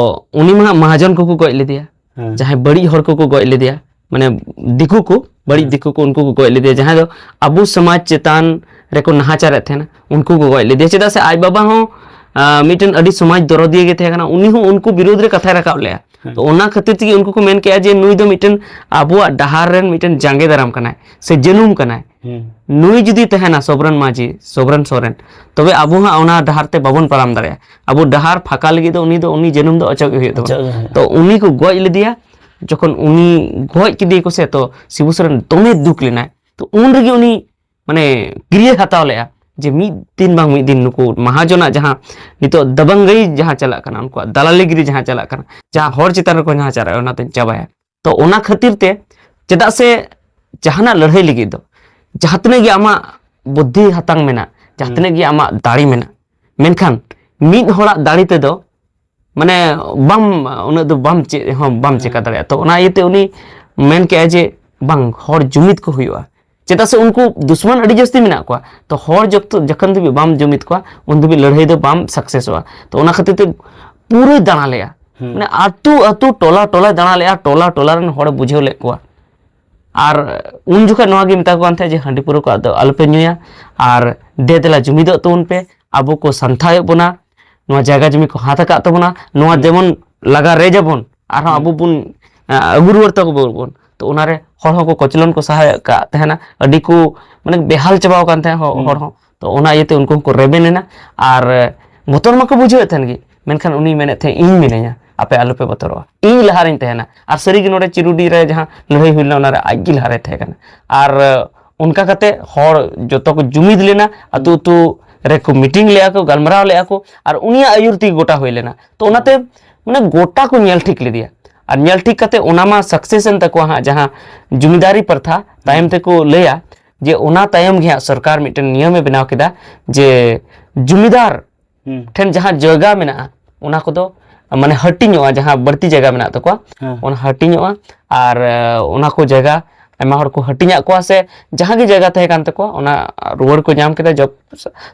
ᱩᱱᱤ ᱢᱟ ᱦᱟᱸᱜ ᱢᱟᱦᱟᱡᱚᱱ ᱠᱚᱠᱚ ᱜᱚᱡ ᱞᱮᱫᱮᱭᱟ, ᱦᱮᱸ᱾ ᱡᱟᱦᱟᱸᱭ ᱵᱟᱹᱲᱤᱡ ᱦᱚᱲ ᱠᱚᱠᱚ ᱜᱚᱡ ᱞᱮᱫᱮᱭᱟ, ᱢᱟᱱᱮ ᱫᱤᱠᱩ ᱠᱚ, ᱵᱟᱹᱲᱤᱡ ᱦᱮᱸ᱾ ᱫᱤᱠᱩ ᱠᱚ, ᱩᱱᱠᱩ ᱠᱚ ᱜᱚᱡ ᱞᱮᱫᱮᱭᱟ, ᱡᱟᱦᱟᱸᱭ ᱫᱚ ᱟᱵᱚ ᱥᱚᱢᱟᱡᱽ ᱪᱮᱛᱟᱱ ᱨᱮᱠᱚ ᱱᱟᱦᱟᱪᱟᱨᱮᱫ ᱛᱟᱦᱮᱱᱟ, ᱩᱱᱠᱩ ᱠᱚ ᱜᱚᱡ ᱞᱮᱫᱮᱭᱟ᱾ ᱪᱮᱫᱟᱜ ᱥᱮ ᱟᱡ ᱵᱟᱵᱟ ᱦᱚᱸ, ᱟ, ᱢᱤᱫᱴᱮᱱ ᱟᱹᱰᱤ ᱥᱚᱢᱟᱡᱽ ᱫᱚᱨᱚᱫᱤᱭᱟᱹ ᱜᱮ ᱛᱟᱦᱮᱸ ᱠᱟᱱᱟ, ᱩᱱᱤ ᱦᱚᱸ ᱩᱱᱠᱩ ᱵᱤᱨᱩᱫᱽ ᱨᱮ ᱠᱟᱛᱷᱟᱭ ᱨᱟᱠᱟᱵ ᱞᱮᱜᱼᱟ᱾ ᱦᱮᱸ᱾ ᱛᱚ ᱚᱱᱟ ᱠᱷᱟᱹᱛᱤᱨ ᱛᱮᱜᱮ ᱩᱱᱠᱩ ᱠᱚ ᱢᱮᱱ ᱠᱮᱜᱼᱟ ᱡᱮ ᱱᱩᱭ ᱫᱚ ᱢᱤᱫᱴᱮᱱ ᱟᱵᱚᱣᱟᱜ ᱰᱟᱦᱟᱨ ᱨᱮᱱ ᱢᱤᱫᱴᱮᱱ ᱡᱟᱸᱜᱮ ᱫᱟᱨᱟᱢ ᱠᱟᱱᱟᱭ ᱥᱮ ᱡᱟᱹᱱᱩᱢ ᱠᱟᱱᱟᱭ᱾ ᱦᱩᱸ᱾ ᱱᱩᱭ ᱡᱩᱫᱤ ᱛᱟᱦᱮᱱᱟ ᱥᱚᱵᱨᱚᱱ ᱢᱟᱹᱡᱷᱤ, ᱥᱚᱵᱨᱚᱱ ᱥᱚᱨᱮᱱ, ᱛᱚᱵᱮ ᱟᱵᱚ ᱦᱟᱸᱜ ᱚᱱᱟ ᱰᱟᱦᱟᱨ ᱛᱮ ᱵᱟᱵᱚᱱ ᱯᱟᱨᱚᱢ ᱫᱟᱲᱮᱭᱟᱜᱼᱟ᱾ ᱟᱵᱚ ᱰᱟᱦᱟᱨ ᱯᱷᱟᱸᱠᱟ ᱞᱟᱹᱜᱤᱫ ᱫᱚ ᱩᱱᱤ ᱫᱚ, ᱩᱱᱤ ᱡᱟᱹᱱᱩᱢ ᱫᱚ ᱚᱪᱚᱜ ᱜᱮ ᱦᱩᱭᱩᱜ ᱛᱟᱵᱚᱱᱟ᱾ ᱚᱪᱚᱜ ᱜᱮ ᱦᱩᱭᱩᱜᱼᱟ᱾ ᱛᱚ ᱩᱱᱤ ᱠᱚ ᱜᱚᱡ ᱞᱮᱫᱮᱭᱟ, ᱡᱚᱠᱷᱚᱱ ᱩᱱᱤ ᱜᱚᱡ ᱠᱮᱫᱮᱭᱟ ᱠᱚ ᱥᱮ, ᱛᱚ ᱥᱤᱵᱩ ᱥᱚᱨᱮᱱ ᱫᱚᱢᱮ ᱫᱩᱠ ᱞᱮᱱᱟᱭ᱾ ᱛᱚ ᱩᱱ ᱨᱮᱜᱮ ᱩᱱᱤ, ᱢᱟᱱᱮ, ᱠᱤᱨᱭᱟᱹ ᱦᱟᱛᱟᱣ ᱞᱮᱜᱼᱟ ᱡᱮ ᱢᱤᱫ ᱫᱤᱱ ᱵᱟᱝ ᱢᱤᱫ ᱫᱤᱱ ᱱᱩᱠᱩ ᱢᱟᱦᱟᱡᱚᱱᱟᱜ ᱡᱟᱦᱟᱸ ᱱᱤᱛᱚᱜ ᱫᱟᱵᱟᱝᱜᱟᱹᱭ ᱡᱟᱦᱟᱸ ᱪᱟᱞᱟᱜ ᱠᱟᱱᱟ, ᱩᱱᱠᱩᱣᱟᱜ ᱫᱟᱞᱟᱞᱤᱜᱤᱨᱤ ᱡᱟᱦᱟᱸ ᱪᱟᱞᱟᱜ ᱠᱟᱱᱟ, ᱡᱟᱦᱟᱸ ᱦᱚᱲ ᱪᱮᱛᱟᱱ ᱨᱮᱠᱚ ᱱᱟᱦᱟᱪᱟᱨᱮᱜᱼᱟ, ᱚᱱᱟ ᱫᱚᱧ ᱪᱟᱵᱟᱭᱟ᱾ ᱛᱚ ᱚᱱᱟ ᱠᱷᱟᱹᱛᱤᱨ ᱛᱮ, ᱪᱮᱫᱟᱜ ᱥᱮ ᱡᱟᱦᱟᱱᱟᱜ ᱞᱟᱹᱲᱦᱟᱹᱭ ᱞᱟᱹᱜᱤᱫ ᱫᱚ ᱡᱟᱦᱟᱸ ᱛᱤᱱᱟᱹᱜ ᱜᱮ ᱟᱢᱟᱜ ᱵᱩᱫᱽᱫᱷᱤ ᱦᱟᱛᱟᱝ ᱢᱮᱱᱟᱜ, ᱡᱟᱦᱟᱸ ᱦᱩᱸ᱾ ᱛᱤᱱᱟᱹᱜ ᱜᱮ ᱟᱢᱟᱜ ᱫᱟᱲᱮ ᱢᱮᱱᱟᱜ, ᱢᱮᱱᱠᱷᱟᱱ ᱢᱤᱫ ᱦᱚᱲᱟᱜ ᱫᱟᱲᱮ ᱛᱮᱫᱚ, ᱢᱟᱱᱮ, ᱵᱟᱢ, ᱩᱱᱟᱹᱜ ᱫᱚ ᱵᱟᱢ ᱪᱮᱫ ᱦᱚᱸ ᱵᱟᱢ ᱦᱩᱸ᱾ ᱪᱮᱠᱟ ᱫᱟᱲᱮᱭᱟᱜᱼᱟ᱾ ᱛᱚ ᱚᱱᱟ ᱤᱭᱟᱹᱛᱮ ᱩᱱᱤ ᱢᱮᱱ ᱠᱮᱜᱼᱟᱭ ᱡᱮ ᱵᱟᱝ, ᱦᱚᱲ ᱡᱩᱢᱤᱫ ᱠᱚ ᱦᱩᱭᱩᱜᱼᱟ, ᱪᱮᱫᱟᱜ ᱥᱮ ᱩᱱᱠᱩ ᱫᱩᱥᱢᱟᱱ ᱟᱹᱰᱤ ᱡᱟᱹᱥᱛᱤ ᱢᱮᱱᱟᱜ ᱠᱚᱣᱟ᱾ ᱛᱚ ᱦᱚᱲ ᱡᱚᱠᱛᱚ ᱡᱚᱠᱷᱚᱱ ᱫᱷᱟᱹᱵᱤᱡ ᱵᱟᱢ ᱡᱩᱢᱤᱫ ᱠᱚᱣᱟ, ᱩᱱ ᱫᱷᱟᱹᱵᱤᱡ ᱞᱟᱹᱲᱦᱟᱹᱭ ᱫᱚ ᱵᱟᱢ ᱥᱟᱠᱥᱮᱥᱚᱜᱼᱟ᱾ ᱛᱚ ᱚᱱᱟ ᱠᱷᱟᱹᱛᱤᱨ ᱛᱮ ᱯᱩᱨᱟᱹ ᱫᱟᱬᱟ ᱞᱮᱜᱼᱟ, ᱢᱟᱱᱮ ᱟᱹᱛᱩ ᱟᱹᱛᱩ, ᱴᱚᱞᱟ ᱴᱚᱞᱟᱭ ᱫᱟᱬᱟ ᱞᱮᱜᱼᱟ, ᱴᱚᱞᱟ ᱴᱚᱞᱟ ᱨᱮᱱ ᱦᱚᱲᱮ ᱵᱩᱡᱷᱟᱹᱣ ᱞᱮᱫ ᱠᱚᱣᱟ᱾ ᱟᱨ ᱩᱱ ᱡᱚᱠᱷᱚᱱ ᱱᱚᱣᱟ ᱜᱮ ᱢᱮᱛᱟ ᱠᱚ ᱠᱟᱱ ᱛᱟᱦᱮᱸᱫ ᱡᱮ, "ᱦᱟᱺᱰᱤ ᱯᱟᱹᱣᱨᱟᱹ ᱠᱚ ᱟᱫᱚ ᱟᱞᱚᱯᱮ ᱧᱩᱭᱟ, ᱟᱨ ᱫᱮ ᱫᱮᱞᱟ ᱡᱩᱢᱤᱫᱚᱜ ᱛᱟᱵᱚᱱ ᱯᱮ, ᱟᱵᱚ ᱠᱚ ᱥᱟᱱᱛᱷᱟᱭᱮᱫ ᱵᱚᱱᱟ, ᱱᱚᱣᱟ ᱡᱟᱭᱜᱟ ᱡᱩᱢᱤ ᱠᱚ ᱦᱟᱛ ᱟᱠᱟᱫ ᱛᱟᱵᱚᱱᱟ, ᱱᱚᱣᱟ ᱡᱮᱢᱚᱱ ᱞᱟᱜᱟ ᱨᱮᱡ ᱟᱵᱚᱱ, ᱟᱨᱦᱚᱸ ᱟᱵᱚ ᱵᱚᱱ, ᱟ, ᱟᱹᱜᱩ ᱨᱩᱣᱟᱹᱲ ᱛᱟᱠᱚ ᱵᱚᱱ᱾" ᱛᱚ ᱚᱱᱟᱨᱮ ᱦᱚᱲ ᱦᱚᱸᱠᱚ ᱠᱚᱪᱞᱚᱱ ᱠᱚ ᱥᱟᱦᱟᱭᱮᱫ ᱠᱟᱜ ᱛᱟᱦᱮᱱᱟ, ᱟᱹᱰᱤ ᱠᱚ ᱢᱟᱱᱮ ᱵᱮᱦᱟᱞ ᱪᱟᱵᱟᱣ ᱟᱠᱟᱱ ᱛᱟᱦᱮᱸᱫ ᱦᱚ-, ᱦᱚᱲ ᱦᱚᱸ᱾ ᱛᱚ ᱚᱱᱟ ᱤᱭᱟᱹᱛᱮ ᱩᱱᱠᱩ ᱦᱚᱸᱠᱚ ᱨᱮᱵᱮᱱ ᱮᱱᱟ, ᱟᱨ ᱵᱚᱛᱚᱨ ᱢᱟᱠᱚ ᱵᱩᱡᱷᱟᱹᱣᱮᱫ ᱛᱟᱦᱮᱱ ᱜᱮ, ᱢᱮᱱᱠᱷᱟᱱ ᱩᱱᱤᱭ ᱢᱮᱱᱮᱫ ᱛᱟᱦᱮᱸᱫ, "ᱤᱧ ᱢᱤᱱᱟᱹᱧᱟ, ᱟᱯᱮ ᱟᱞᱚᱯᱮ ᱵᱚᱛᱚᱨᱚᱜᱼᱟ, ᱤᱧ ᱞᱟᱦᱟᱨᱤᱧ ᱛᱟᱦᱮᱱᱟ᱾" ᱟᱨ ᱥᱟᱹᱨᱤᱜᱮ ᱱᱚᱰᱮ ᱪᱤᱨᱩᱰᱤ ᱨᱮ ᱡᱟᱦᱟᱸ ᱞᱟᱹᱲᱦᱟᱹᱭ ᱦᱩᱭ ᱞᱮᱱᱟ, ᱚᱱᱟᱨᱮ ᱟᱡᱜᱮ ᱞᱟᱦᱟᱨᱮ ᱛᱟᱦᱮᱸ ᱠᱟᱱᱟ᱾ ᱟᱨ ᱚᱱᱠᱟ ᱠᱟᱛᱮ ᱦᱚᱲ ᱡᱚᱛᱚ ᱠᱚ ᱡᱩᱢᱤᱫ ᱞᱮᱱᱟ, ᱟᱹᱛᱩ ᱟᱹᱛᱩ ᱨᱮᱠᱚ ᱢᱤᱴᱤᱝ ᱞᱮᱜᱼᱟ ᱠᱚ, ᱜᱟᱞᱢᱟᱨᱟᱣ ᱞᱮᱜᱼᱟ ᱠᱚ, ᱟᱨ ᱩᱱᱤᱭᱟᱜ ᱟᱹᱭᱩᱨ ᱛᱮᱜᱮ ᱜᱚᱴᱟ ᱦᱩᱭ ᱞᱮᱱᱟ᱾ ᱛᱚ ᱚᱱᱟᱛᱮ ᱢᱟᱱᱮ ᱜᱚᱴᱟ ᱠᱚ ᱧᱮᱞ ᱴᱷᱤᱠ ᱞᱮᱫᱮᱭᱟ, ᱟᱨ ᱧᱮᱞ ᱴᱷᱤᱠ ᱠᱟᱛᱮ ᱚᱱᱟ ᱢᱟ ᱥᱟᱠᱥᱮᱥ ᱮᱱ ᱛᱟᱠᱚᱣᱟ ᱦᱟᱸᱜ, ᱡᱟᱦᱟᱸ ᱡᱩᱢᱤᱫᱟᱨᱤ ᱯᱨᱚᱛᱷᱟ ᱛᱟᱭᱚᱢ ᱛᱮᱠᱚ ᱞᱟᱹᱭᱟ ᱡᱮ ᱚᱱᱟ ᱛᱟᱭᱚᱢ ᱜᱮ ᱦᱟᱸᱜ ᱥᱚᱨᱠᱟᱨ ᱢᱤᱫᱴᱮᱱ ᱱᱤᱭᱚᱢᱮ ᱵᱮᱱᱟᱣ ᱠᱮᱫᱟ ᱡᱮ ᱡᱩᱢᱤᱫᱟᱨ ᱴᱷᱮᱱ ᱡᱟᱦᱟᱸ ᱡᱟᱭᱜᱟ ᱢᱮᱱᱟᱜᱼᱟ, ᱚᱱᱟ ᱠᱚᱫᱚ ᱢᱟᱱᱮ ᱦᱟᱹᱴᱤᱧᱚᱜᱼᱟ, ᱡᱟᱦᱟᱸ ᱵᱟᱹᱲᱛᱤ ᱡᱟᱭᱜᱟ ᱢᱮᱱᱟᱜ ᱛᱟᱠᱚᱣᱟ, ᱦᱮᱸ᱾ ᱚᱱᱟ ᱦᱟᱹᱴᱤᱧᱚᱜᱼᱟ᱾ ᱟᱨ, ᱮ, ᱚᱱᱟ ᱠᱚ ᱡᱟᱭᱜᱟ ᱟᱭᱢᱟ ᱦᱚᱲ ᱠᱚ ᱦᱟᱹᱴᱤᱧᱟᱜ ᱠᱚᱣᱟ, ᱥᱮ ᱡᱟᱦᱟᱸ ᱜᱮ ᱡᱟᱭᱜᱟ ᱛᱟᱦᱮᱸ ᱠᱟᱱ ᱛᱟᱠᱚᱣᱟ, ᱚᱱᱟ ᱨᱩᱣᱟᱹᱲ ᱠᱚ ᱧᱟᱢ ᱠᱮᱫᱟ᱾ ᱡᱚᱵ-,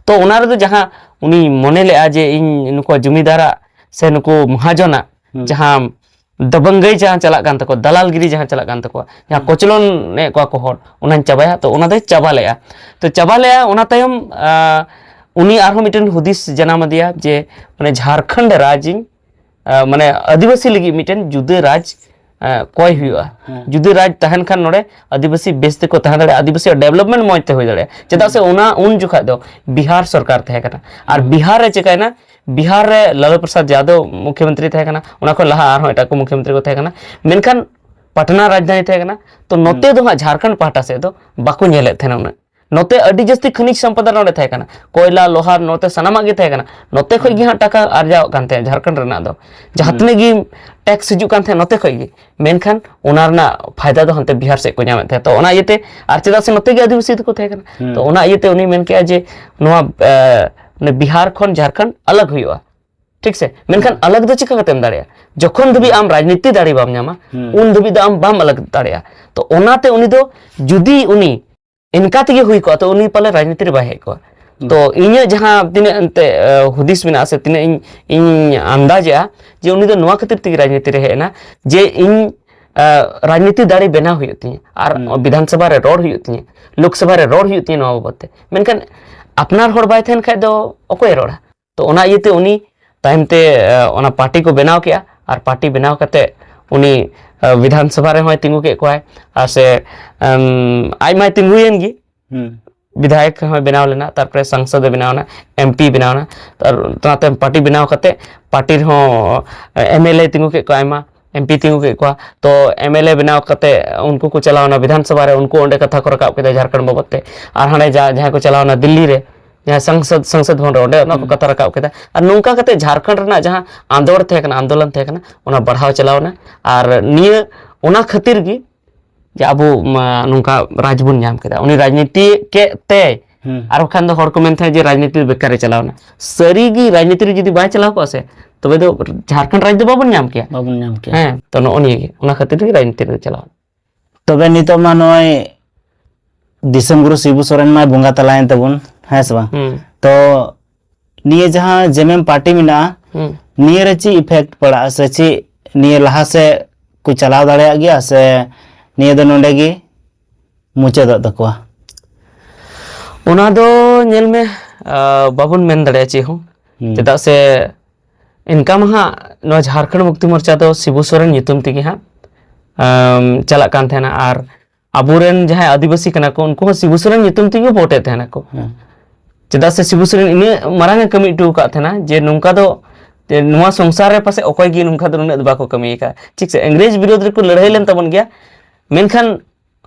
ᱛᱚ ᱚᱱᱟ ᱨᱮᱫᱚ ᱡᱟᱦᱟᱸ ᱩᱱᱤ ᱢᱚᱱᱮ ᱞᱮᱫᱼᱟ ᱡᱮ ᱤᱧ ᱱᱩᱠᱩ ᱡᱩᱢᱤᱫᱟᱨᱟᱜ ᱥᱮ ᱱᱩᱠᱩ ᱢᱚᱦᱟᱡᱚᱱᱟᱜ ᱦᱩᱸ᱾ ᱡᱟᱦᱟᱸ ᱫᱟᱵᱟᱝᱜᱟᱹᱭ ᱡᱟᱦᱟᱸ ᱪᱟᱞᱟᱜ ᱠᱟᱱ ᱛᱟᱠᱚᱣᱟ, ᱫᱟᱞᱟᱞᱜᱤᱨᱤ ᱡᱟᱦᱟᱸ ᱪᱟᱞᱟᱜ ᱠᱟᱱ ᱛᱟᱠᱚᱣᱟ, ᱡᱟᱦᱟᱸ ᱦᱩᱸ᱾ ᱠᱚᱪᱞᱚᱱ ᱮᱫ ᱠᱚᱣᱟ ᱠᱚ ᱦᱚᱲ, ᱚᱱᱟᱧ ᱪᱟᱵᱟᱭᱟ᱾ ᱛᱚ ᱚᱱᱟ ᱫᱚᱭ ᱪᱟᱵᱟ ᱞᱮᱜᱼᱟ᱾ ᱛᱚ ᱪᱟᱵᱟ ᱞᱮᱜᱼᱟ, ᱚᱱᱟ ᱛᱟᱭᱚᱢ, ᱟ, ᱩᱱᱤ ᱟᱨᱦᱚᱸ ᱢᱤᱫᱴᱮᱱ ᱦᱩᱫᱤᱥ ᱡᱟᱱᱟᱢ ᱟᱫᱮᱭᱟ ᱡᱮ ᱢᱟᱱᱮ ᱡᱷᱟᱲᱠᱷᱚᱸᱰ ᱨᱟᱡᱽ ᱤᱧ, ᱟ, ᱢᱟᱱᱮ ᱟᱹᱫᱤᱵᱟᱹᱥᱤ ᱞᱟᱹᱜᱤᱫ ᱢᱤᱫᱴᱮᱱ ᱡᱩᱫᱟᱹ ᱨᱟᱡᱽ, ᱟ, ᱠᱚᱭ ᱦᱩᱭᱩᱜᱼᱟ᱾ ᱦᱮᱸ᱾ ᱡᱩᱫᱟᱹ ᱨᱟᱡᱽ ᱛᱟᱦᱮᱱ ᱠᱷᱟᱱ ᱱᱚᱰᱮ ᱟᱹᱫᱤᱵᱟᱹᱥᱤ ᱵᱮᱥ ᱛᱮᱠᱚ ᱛᱟᱦᱮᱸ ᱫᱟᱲᱮᱭᱟᱜᱼᱟ, ᱟᱹᱫᱤᱵᱟᱹᱥᱤᱭᱟᱜ ᱰᱮᱵᱷᱞᱚᱯᱢᱮᱱᱴ ᱢᱚᱡᱽ ᱛᱮ ᱦᱩᱭ ᱫᱟᱲᱮᱭᱟᱜᱼᱟ᱾ ᱪᱮᱫᱟᱜ ᱥᱮ ᱚᱱᱟ ᱩᱱ ᱡᱚᱠᱷᱟᱡ ᱫᱚ ᱵᱤᱦᱟᱨ ᱥᱚᱨᱠᱟᱨ ᱛᱟᱦᱮᱸ ᱠᱟᱱᱟ, ᱟᱨ ᱦᱩᱸ᱾ ᱵᱤᱦᱟᱨ ᱨᱮ ᱪᱤᱠᱟᱭᱱᱟ, ᱵᱤᱦᱟᱨ ᱨᱮ ᱞᱟᱞᱩ ᱯᱨᱚᱥᱟᱫᱽ ᱭᱟᱫᱚᱵ ᱢᱩᱠᱷᱭᱚᱢᱚᱱᱛᱨᱤ ᱛᱟᱦᱮᱸ ᱠᱟᱱᱟ, ᱚᱱᱟ ᱠᱷᱚᱱ ᱞᱟᱦᱟ ᱟᱨᱦᱚᱸ ᱮᱴᱟᱜ ᱠᱚ ᱢᱩᱠᱷᱭᱚᱢᱚᱱᱛᱨᱤ ᱠᱚ ᱛᱟᱦᱮᱸ ᱠᱟᱱᱟ, ᱢᱮᱱᱠᱷᱟᱱ ᱯᱟᱴᱱᱟ ᱨᱟᱡᱽᱫᱷᱟᱱᱤ ᱛᱟᱦᱮᱸ ᱠᱟᱱᱟ᱾ ᱛᱚ ᱱᱚᱛᱮ ᱦᱩᱸ᱾ ᱫᱚ ᱦᱟᱸᱜ ᱡᱷᱟᱲᱠᱷᱚᱸᱰ ᱯᱟᱦᱴᱟ ᱥᱮᱫ ᱫᱚ ᱵᱟᱠᱚ ᱧᱮᱞᱮᱫ ᱛᱟᱦᱮᱱᱟ ᱩᱱᱟᱹᱜ᱾ ᱱᱚᱛᱮ ᱟᱹᱰᱤ ᱡᱟᱹᱥᱛᱤ ᱠᱷᱟᱹᱱᱤᱡᱽ ᱥᱚᱢᱯᱚᱫ ᱱᱚᱰᱮ ᱛᱟᱦᱮᱸ ᱠᱟᱱᱟ, ᱠᱚᱭᱞᱟ, ᱞᱳᱦᱟ, ᱱᱚᱛᱮ ᱥᱟᱱᱟᱢᱟᱜ ᱜᱮ ᱛᱟᱦᱮᱸ ᱠᱟᱱᱟ᱾ ᱱᱚᱛᱮ ᱠᱷᱚᱡ ᱜᱮ ᱦᱟᱸᱜ ᱴᱟᱠᱟ ᱟᱨᱡᱟᱣᱚᱜ ᱠᱟᱱ ᱛᱟᱦᱮᱸᱫ ᱡᱷᱟᱲᱠᱷᱚᱸᱰ ᱨᱮᱱᱟᱜ ᱫᱚ, ᱡᱟᱦᱟᱸ ᱦᱩᱸ᱾ ᱛᱤᱱᱟᱹᱜ ᱜᱮ ᱴᱮᱠᱥ ᱦᱤᱡᱩᱜ ᱠᱟᱱ ᱛᱟᱦᱮᱸᱫ ᱱᱚᱛᱮ ᱠᱷᱚᱡ ᱜᱮ, ᱢᱮᱱᱠᱷᱟᱱ ᱚᱱᱟ ᱨᱮᱱᱟᱜ ᱯᱷᱟᱭᱫᱟ ᱫᱚ ᱦᱟᱱᱛᱮ ᱵᱤᱦᱟᱨ ᱥᱮᱫ ᱠᱚ ᱧᱟᱢᱮᱫ ᱛᱟᱦᱮᱸᱫ᱾ ᱛᱚ ᱚᱱᱟ ᱤᱭᱟᱹᱛᱮ, ᱟᱨ ᱪᱮᱫᱟᱜ ᱥᱮ ᱱᱚᱛᱮ ᱜᱮ ᱟᱹᱫᱤᱵᱟᱹᱥᱤ ᱫᱚᱠᱚ ᱛᱟᱦᱮᱸ ᱠᱟᱱᱟ, ᱦᱩᱸ᱾ ᱛᱚ ᱚᱱᱟ ᱤᱭᱟᱹᱛᱮ ᱩᱱᱤ ᱢᱮᱱ ᱠᱮᱜᱼᱟ ᱡᱮ ᱱᱚᱣᱟ, ᱮ, ᱢᱟᱱᱮ ᱵᱤᱦᱟᱨ ᱠᱷᱚᱱ ᱡᱷᱟᱲᱠᱷᱚᱸᱰ ᱟᱞᱟᱜᱽ ᱦᱩᱭᱩᱜᱼᱟ, ᱴᱷᱤᱠ ᱥᱮ? ᱢᱮᱱᱠᱷᱟᱱ ᱦᱩᱸ᱾ ᱟᱞᱟᱜᱽ ᱫᱚ ᱪᱤᱠᱟ ᱠᱟᱛᱮᱢ ᱫᱟᱲᱮᱭᱟᱜᱼᱟ? ᱡᱚᱠᱷᱚᱱ ᱫᱷᱟᱹᱵᱤᱡ ᱟᱢ ᱨᱟᱡᱽᱱᱤᱛᱤ ᱫᱟᱲᱮ ᱵᱟᱢ ᱧᱟᱢᱟ, ᱦᱩᱸ᱾ ᱩᱱ ᱫᱷᱟᱹᱵᱤᱡ ᱫᱚ ᱟᱢ ᱵᱟᱢ ᱟᱞᱟᱜᱽ ᱫᱟᱲᱮᱭᱟᱜᱼᱟ᱾ ᱛᱚ ᱚᱱᱟᱛᱮ ᱩᱱᱤ ᱫᱚ ᱡᱩᱫᱤ ᱩᱱᱤ ᱮᱱᱠᱟ ᱛᱮᱜᱮ ᱦᱩᱭ ᱠᱚᱜᱼᱟ, ᱛᱚ ᱩᱱᱤ ᱯᱟᱞᱮ ᱨᱟᱡᱽᱱᱤᱛᱤ ᱨᱮ ᱵᱟᱭ ᱦᱮᱡ ᱠᱚᱜᱼᱟ᱾ ᱛᱚ ᱤᱧᱟᱹᱜ ᱡᱟᱦᱟᱸ ᱛᱤᱱᱟᱹᱜ ᱮᱱᱛᱮ, ᱮ, ᱦᱩᱫᱤᱥ ᱢᱮᱱᱟᱜᱼᱟ ᱥᱮ ᱛᱤᱱᱟᱹᱜ ᱤᱧ, ᱤᱧ ᱟᱱᱫᱟᱡᱮᱜᱼᱟ ᱡᱮ ᱩᱱᱤ ᱫᱚ ᱱᱚᱣᱟ ᱠᱷᱟᱹᱛᱤᱨ ᱛᱮᱜᱮ ᱨᱟᱡᱽᱱᱤᱛᱤ ᱨᱮ ᱦᱮᱡ ᱮᱱᱟ ᱡᱮ ᱤᱧ, ᱮ, ᱨᱟᱡᱽᱱᱤᱛᱤ ᱫᱟᱲᱮ ᱵᱮᱱᱟᱣ ᱦᱩᱭᱩᱜ ᱛᱤᱧᱟᱹ ᱟᱨ ᱦᱩᱸ᱾ ᱵᱤᱫᱷᱟᱱ ᱥᱚᱵᱷᱟ ᱨᱮ ᱨᱚᱲ ᱦᱩᱭᱩᱜ ᱛᱤᱧᱟᱹ, ᱞᱳᱠ ᱥᱚᱵᱷᱟ ᱨᱮ ᱨᱚᱲ ᱦᱩᱭᱩᱜ ᱛᱤᱧᱟᱹ ᱱᱚᱣᱟ ᱵᱟᱵᱚᱫ ᱛᱮ᱾ ᱢᱮᱱᱠᱷᱟᱱ ᱟᱯᱱᱟᱨ ᱦᱚᱲ ᱵᱟᱭ ᱛᱟᱦᱮᱱ ᱠᱷᱟᱡ ᱫᱚ ᱚᱠᱚᱭᱮ ᱨᱚᱲᱟ? ᱛᱚ ᱚᱱᱟ ᱤᱭᱟᱹᱛᱮ ᱩᱱᱤ ᱛᱟᱭᱚᱢ ᱛᱮ, ᱮ, ᱚᱱᱟ ᱯᱟᱨᱴᱤ ᱠᱚ ᱵᱮᱱᱟᱣ ᱠᱮᱜᱼᱟ ᱟᱨ ᱯᱟᱨᱴᱤ ᱵᱮᱱᱟᱣ ᱠᱟᱛᱮ ᱩᱱᱤ, ᱮ, ᱵᱤᱫᱷᱟᱱ ᱥᱚᱵᱷᱟ ᱨᱮᱦᱚᱸᱭ ᱛᱤᱸᱜᱩ ᱠᱮᱫ ᱠᱚᱣᱟᱭ ᱟᱨ ᱥᱮ, ᱮᱢ, ᱟᱡ ᱢᱟᱭ ᱛᱤᱸᱜᱩᱭᱮᱱ ᱜᱮ᱾ ᱦᱩᱸ᱾ ᱵᱤᱫᱷᱟᱭᱚᱠ ᱦᱚᱸᱭ ᱵᱮᱱᱟᱣ ᱞᱮᱱᱟ, ᱛᱟᱨᱯᱚᱨᱮ ᱥᱟᱝᱥᱚᱫ ᱮ ᱵᱮᱱᱟᱣ ᱮᱱᱟ, ᱮᱢ ᱯᱤ ᱵᱮᱱᱟᱣ ᱮᱱᱟ᱾ ᱟᱨ ᱚᱱᱟᱛᱮ ᱯᱟᱨᱴᱤ ᱵᱮᱱᱟᱣ ᱠᱟᱛᱮ ᱯᱟᱨᱴᱤ ᱨᱮᱦᱚᱸ, ᱮ, ᱮᱢ ᱮᱞ ᱮ ᱛᱤᱸᱜᱩ ᱠᱮᱫ ᱠᱚᱣᱟ ᱟᱭᱢᱟ, ᱮᱢ ᱯᱤ ᱛᱤᱸᱜᱩ ᱠᱮᱫ ᱠᱚᱣᱟ᱾ ᱛᱚ ᱮᱢ ᱮᱞ ᱮ ᱵᱮᱱᱟᱣ ᱠᱟᱛᱮ ᱩᱱᱠᱩ ᱠᱚ ᱪᱟᱞᱟᱣ ᱮᱱᱟ ᱵᱤᱫᱷᱟᱱ ᱥᱚᱵᱷᱟ ᱨᱮ, ᱩᱱᱠᱩ ᱚᱸᱰᱮ ᱠᱟᱛᱷᱟ ᱠᱚ ᱨᱟᱠᱟᱵ ᱠᱮᱫᱟ ᱡᱷᱟᱲᱠᱷᱚᱸᱰ ᱵᱟᱵᱚᱫ ᱛᱮ᱾ ᱟᱨ ᱦᱟᱸᱰᱮ ᱡᱟ-, ᱡᱟᱦᱟᱸᱭ ᱠᱚ ᱪᱟᱞᱟᱣ ᱮᱱᱟ ᱫᱤᱞᱞᱤ ᱨᱮ, ᱡᱟᱦᱟᱸ ᱥᱟᱝᱥᱚᱫ, ᱥᱟᱝᱥᱚᱫ ᱵᱷᱚᱵᱚᱱ ᱨᱮ, ᱚᱸᱰᱮ ᱚᱱᱟ ᱠᱚ ᱦᱩᱸ᱾ ᱠᱟᱛᱷᱟ ᱨᱟᱠᱟᱵ ᱠᱮᱫᱟ᱾ ᱟᱨ ᱱᱚᱝᱠᱟ ᱠᱟᱛᱮ ᱡᱷᱟᱲᱠᱷᱚᱸᱰ ᱨᱮᱱᱟᱜ ᱡᱟᱦᱟᱸ ᱟᱸᱫᱳᱲ ᱛᱟᱦᱮᱸ ᱠᱟᱱᱟ, ᱟᱱᱫᱳᱞᱚᱱ ᱛᱟᱦᱮᱸ ᱠᱟᱱᱟ, ᱚᱱᱟ ᱵᱟᱲᱦᱟᱣ ᱪᱟᱞᱟᱣ ᱮᱱᱟ᱾ ᱟᱨ ᱱᱤᱭᱟᱹ, ᱚᱱᱟ ᱠᱷᱟᱹᱛᱤᱨ ᱜᱮ ᱡᱮ ᱟᱵᱚ ᱢᱟ ᱱᱚᱝᱠᱟ ᱨᱟᱡᱽ ᱵᱚᱱ ᱧᱟᱢ ᱠᱮᱫᱟ, ᱩᱱᱤ ᱨᱟᱡᱽᱱᱤᱛᱤ ᱠᱮᱫ ᱛᱮ᱾ ᱦᱩᱸ᱾ ᱟᱨ ᱵᱟᱠᱷᱟᱱ ᱫᱚ ᱦᱚᱲ ᱠᱚ ᱢᱮᱱ ᱛᱟᱦᱮᱸᱫ ᱡᱮ ᱨᱟᱡᱽᱱᱤᱛᱤ ᱵᱮᱠᱟᱨ ᱨᱮ ᱪᱟᱞᱟᱣ ᱮᱱᱟ᱾ ᱥᱟᱹᱨᱤ ᱜᱮ ᱨᱟᱡᱽᱱᱤᱛᱤ ᱨᱮ ᱡᱩᱫᱤ ᱵᱟᱭ ᱪᱟᱞᱟᱣ ᱠᱚᱜᱼᱟ ᱥᱮ, ᱛᱚᱵᱮ ᱫᱚ ᱡᱷᱟᱲᱠᱷᱚᱸᱰ ᱨᱟᱡᱽ ᱫᱚ ᱵᱟᱵᱚᱱ ᱧᱟᱢ ᱠᱮᱭᱟ᱾ ᱵᱟᱵᱚᱱ ᱧᱟᱢ ᱠᱮᱭᱟ᱾ ᱦᱮᱸ, ᱛᱚ ᱱᱚᱜᱼᱚ ᱱᱤᱭᱟᱹ ᱜᱮ, ᱚᱱᱟ ᱠᱷᱟᱹᱛᱤᱨ ᱜᱮ ᱨᱟᱡᱽᱱᱤᱛᱤ ᱨᱮ ᱪᱟᱞᱟᱣ ᱮᱱᱟ᱾ ᱛᱚᱵᱮ ᱱᱤᱛᱚᱜ ᱢᱟ ᱱᱚᱜᱼᱚᱭ ᱫᱤᱥᱚᱢ ᱜᱩᱨᱩ ᱥᱤᱵᱩ ᱥᱚᱨᱮᱱ ᱢᱟᱭ ᱵᱚᱸᱜᱟ ᱛᱟᱞᱟᱭᱮᱱ ᱛᱟᱵᱚᱱ, ᱦᱮᱸ ᱥᱮ ᱵᱟᱝ? ᱦᱩᱸ᱾ ᱛᱚ ᱱᱤᱭᱟᱹ ᱡᱟᱦᱟᱸ ᱡᱮᱢᱮᱢ ᱯᱟᱨᱴᱤ ᱢᱮᱱᱟᱜᱼᱟ, ᱦᱩᱸ᱾ ᱱᱤᱭᱟᱹ ᱨᱮ ᱪᱮᱫ effect ᱯᱟᱲᱟᱜᱼᱟ ᱥᱮ ᱪᱮᱫ ᱱᱤᱭᱟᱹ ᱞᱟᱦᱟ ᱥᱮᱫ ᱠᱚ ᱪᱟᱞᱟᱣ ᱫᱟᱲᱮᱭᱟᱜ ᱜᱮᱭᱟ ᱥᱮ ᱱᱤᱭᱟᱹ ᱫᱚ ᱱᱚᱰᱮ ᱜᱮ ᱢᱩᱪᱟᱹᱫᱚᱜ ᱛᱟᱠᱚᱣᱟ? ᱚᱱᱟ ᱫᱚ ᱧᱮᱞ ᱢᱮ, ᱟ, ᱵᱟᱵᱚᱱ ᱢᱮᱱ ᱫᱟᱲᱮᱭᱟᱜᱼᱟ ᱪᱮᱫ ᱦᱚᱸ᱾ ᱦᱩᱸ᱾ ᱪᱮᱫᱟᱜ ᱥᱮ ᱤᱱᱠᱟ ᱢᱟ ᱦᱟᱸᱜ ᱱᱚᱣᱟ ᱡᱷᱟᱲᱠᱷᱚᱸᱰ ᱢᱩᱠᱛᱤ ᱢᱳᱨᱪᱟ ᱫᱚ ᱥᱤᱵᱩ ᱥᱚᱨᱮᱱ ᱧᱩᱛᱩᱢ ᱛᱮᱜᱮ ᱦᱟᱸᱜ, ᱟᱢ, ᱪᱟᱞᱟᱜ ᱠᱟᱱ ᱛᱟᱦᱮᱱᱟ ᱟᱨ ᱟᱵᱚᱨᱮᱱ ᱡᱟᱦᱟᱸᱭ ᱟᱹᱫᱤᱵᱟᱹᱥᱤ ᱠᱟᱱᱟ ᱠᱚ, ᱩᱱᱠᱩ ᱦᱚᱸ ᱥᱤᱵᱩ ᱥᱚᱨᱮᱱ ᱧᱩᱛᱩᱢ ᱛᱮᱜᱮ ᱠᱚ ᱵᱷᱳᱴᱮᱫ ᱛᱟᱦᱮᱱᱟ ᱠᱚ᱾ ᱦᱮᱸ᱾ ᱪᱮᱫᱟᱜ ᱥᱮ ᱥᱤᱵᱩ ᱥᱚᱨᱮᱱ ᱤᱱᱟᱹᱜ ᱢᱟᱨᱟᱝ ᱮ ᱠᱟᱹᱢᱤ ᱦᱚᱴᱚ ᱟᱠᱟᱫ ᱛᱟᱦᱮᱱᱟ ᱡᱮ ᱱᱚᱝᱠᱟ ᱫᱚ, ᱡᱮ ᱱᱚᱣᱟ ᱥᱚᱝᱥᱟᱨ ᱨᱮ ᱯᱟᱥᱮᱡ ᱚᱠᱚᱭ ᱜᱮ ᱱᱚᱝᱠᱟ ᱫᱚ ᱱᱩᱱᱟᱹᱜ ᱫᱚ ᱵᱟᱠᱚ ᱠᱟᱹᱢᱤ ᱟᱠᱟᱫ᱾ ᱴᱷᱤᱠ ᱥᱮ, ᱤᱝᱨᱮᱡᱽ ᱵᱤᱨᱳᱫᱷ ᱨᱮᱠᱚ ᱞᱟᱹᱲᱦᱟᱹᱭ ᱞᱮᱱ ᱛᱟᱵᱚᱱ ᱜᱮᱭᱟ, ᱢᱮᱱᱠᱷᱟᱱ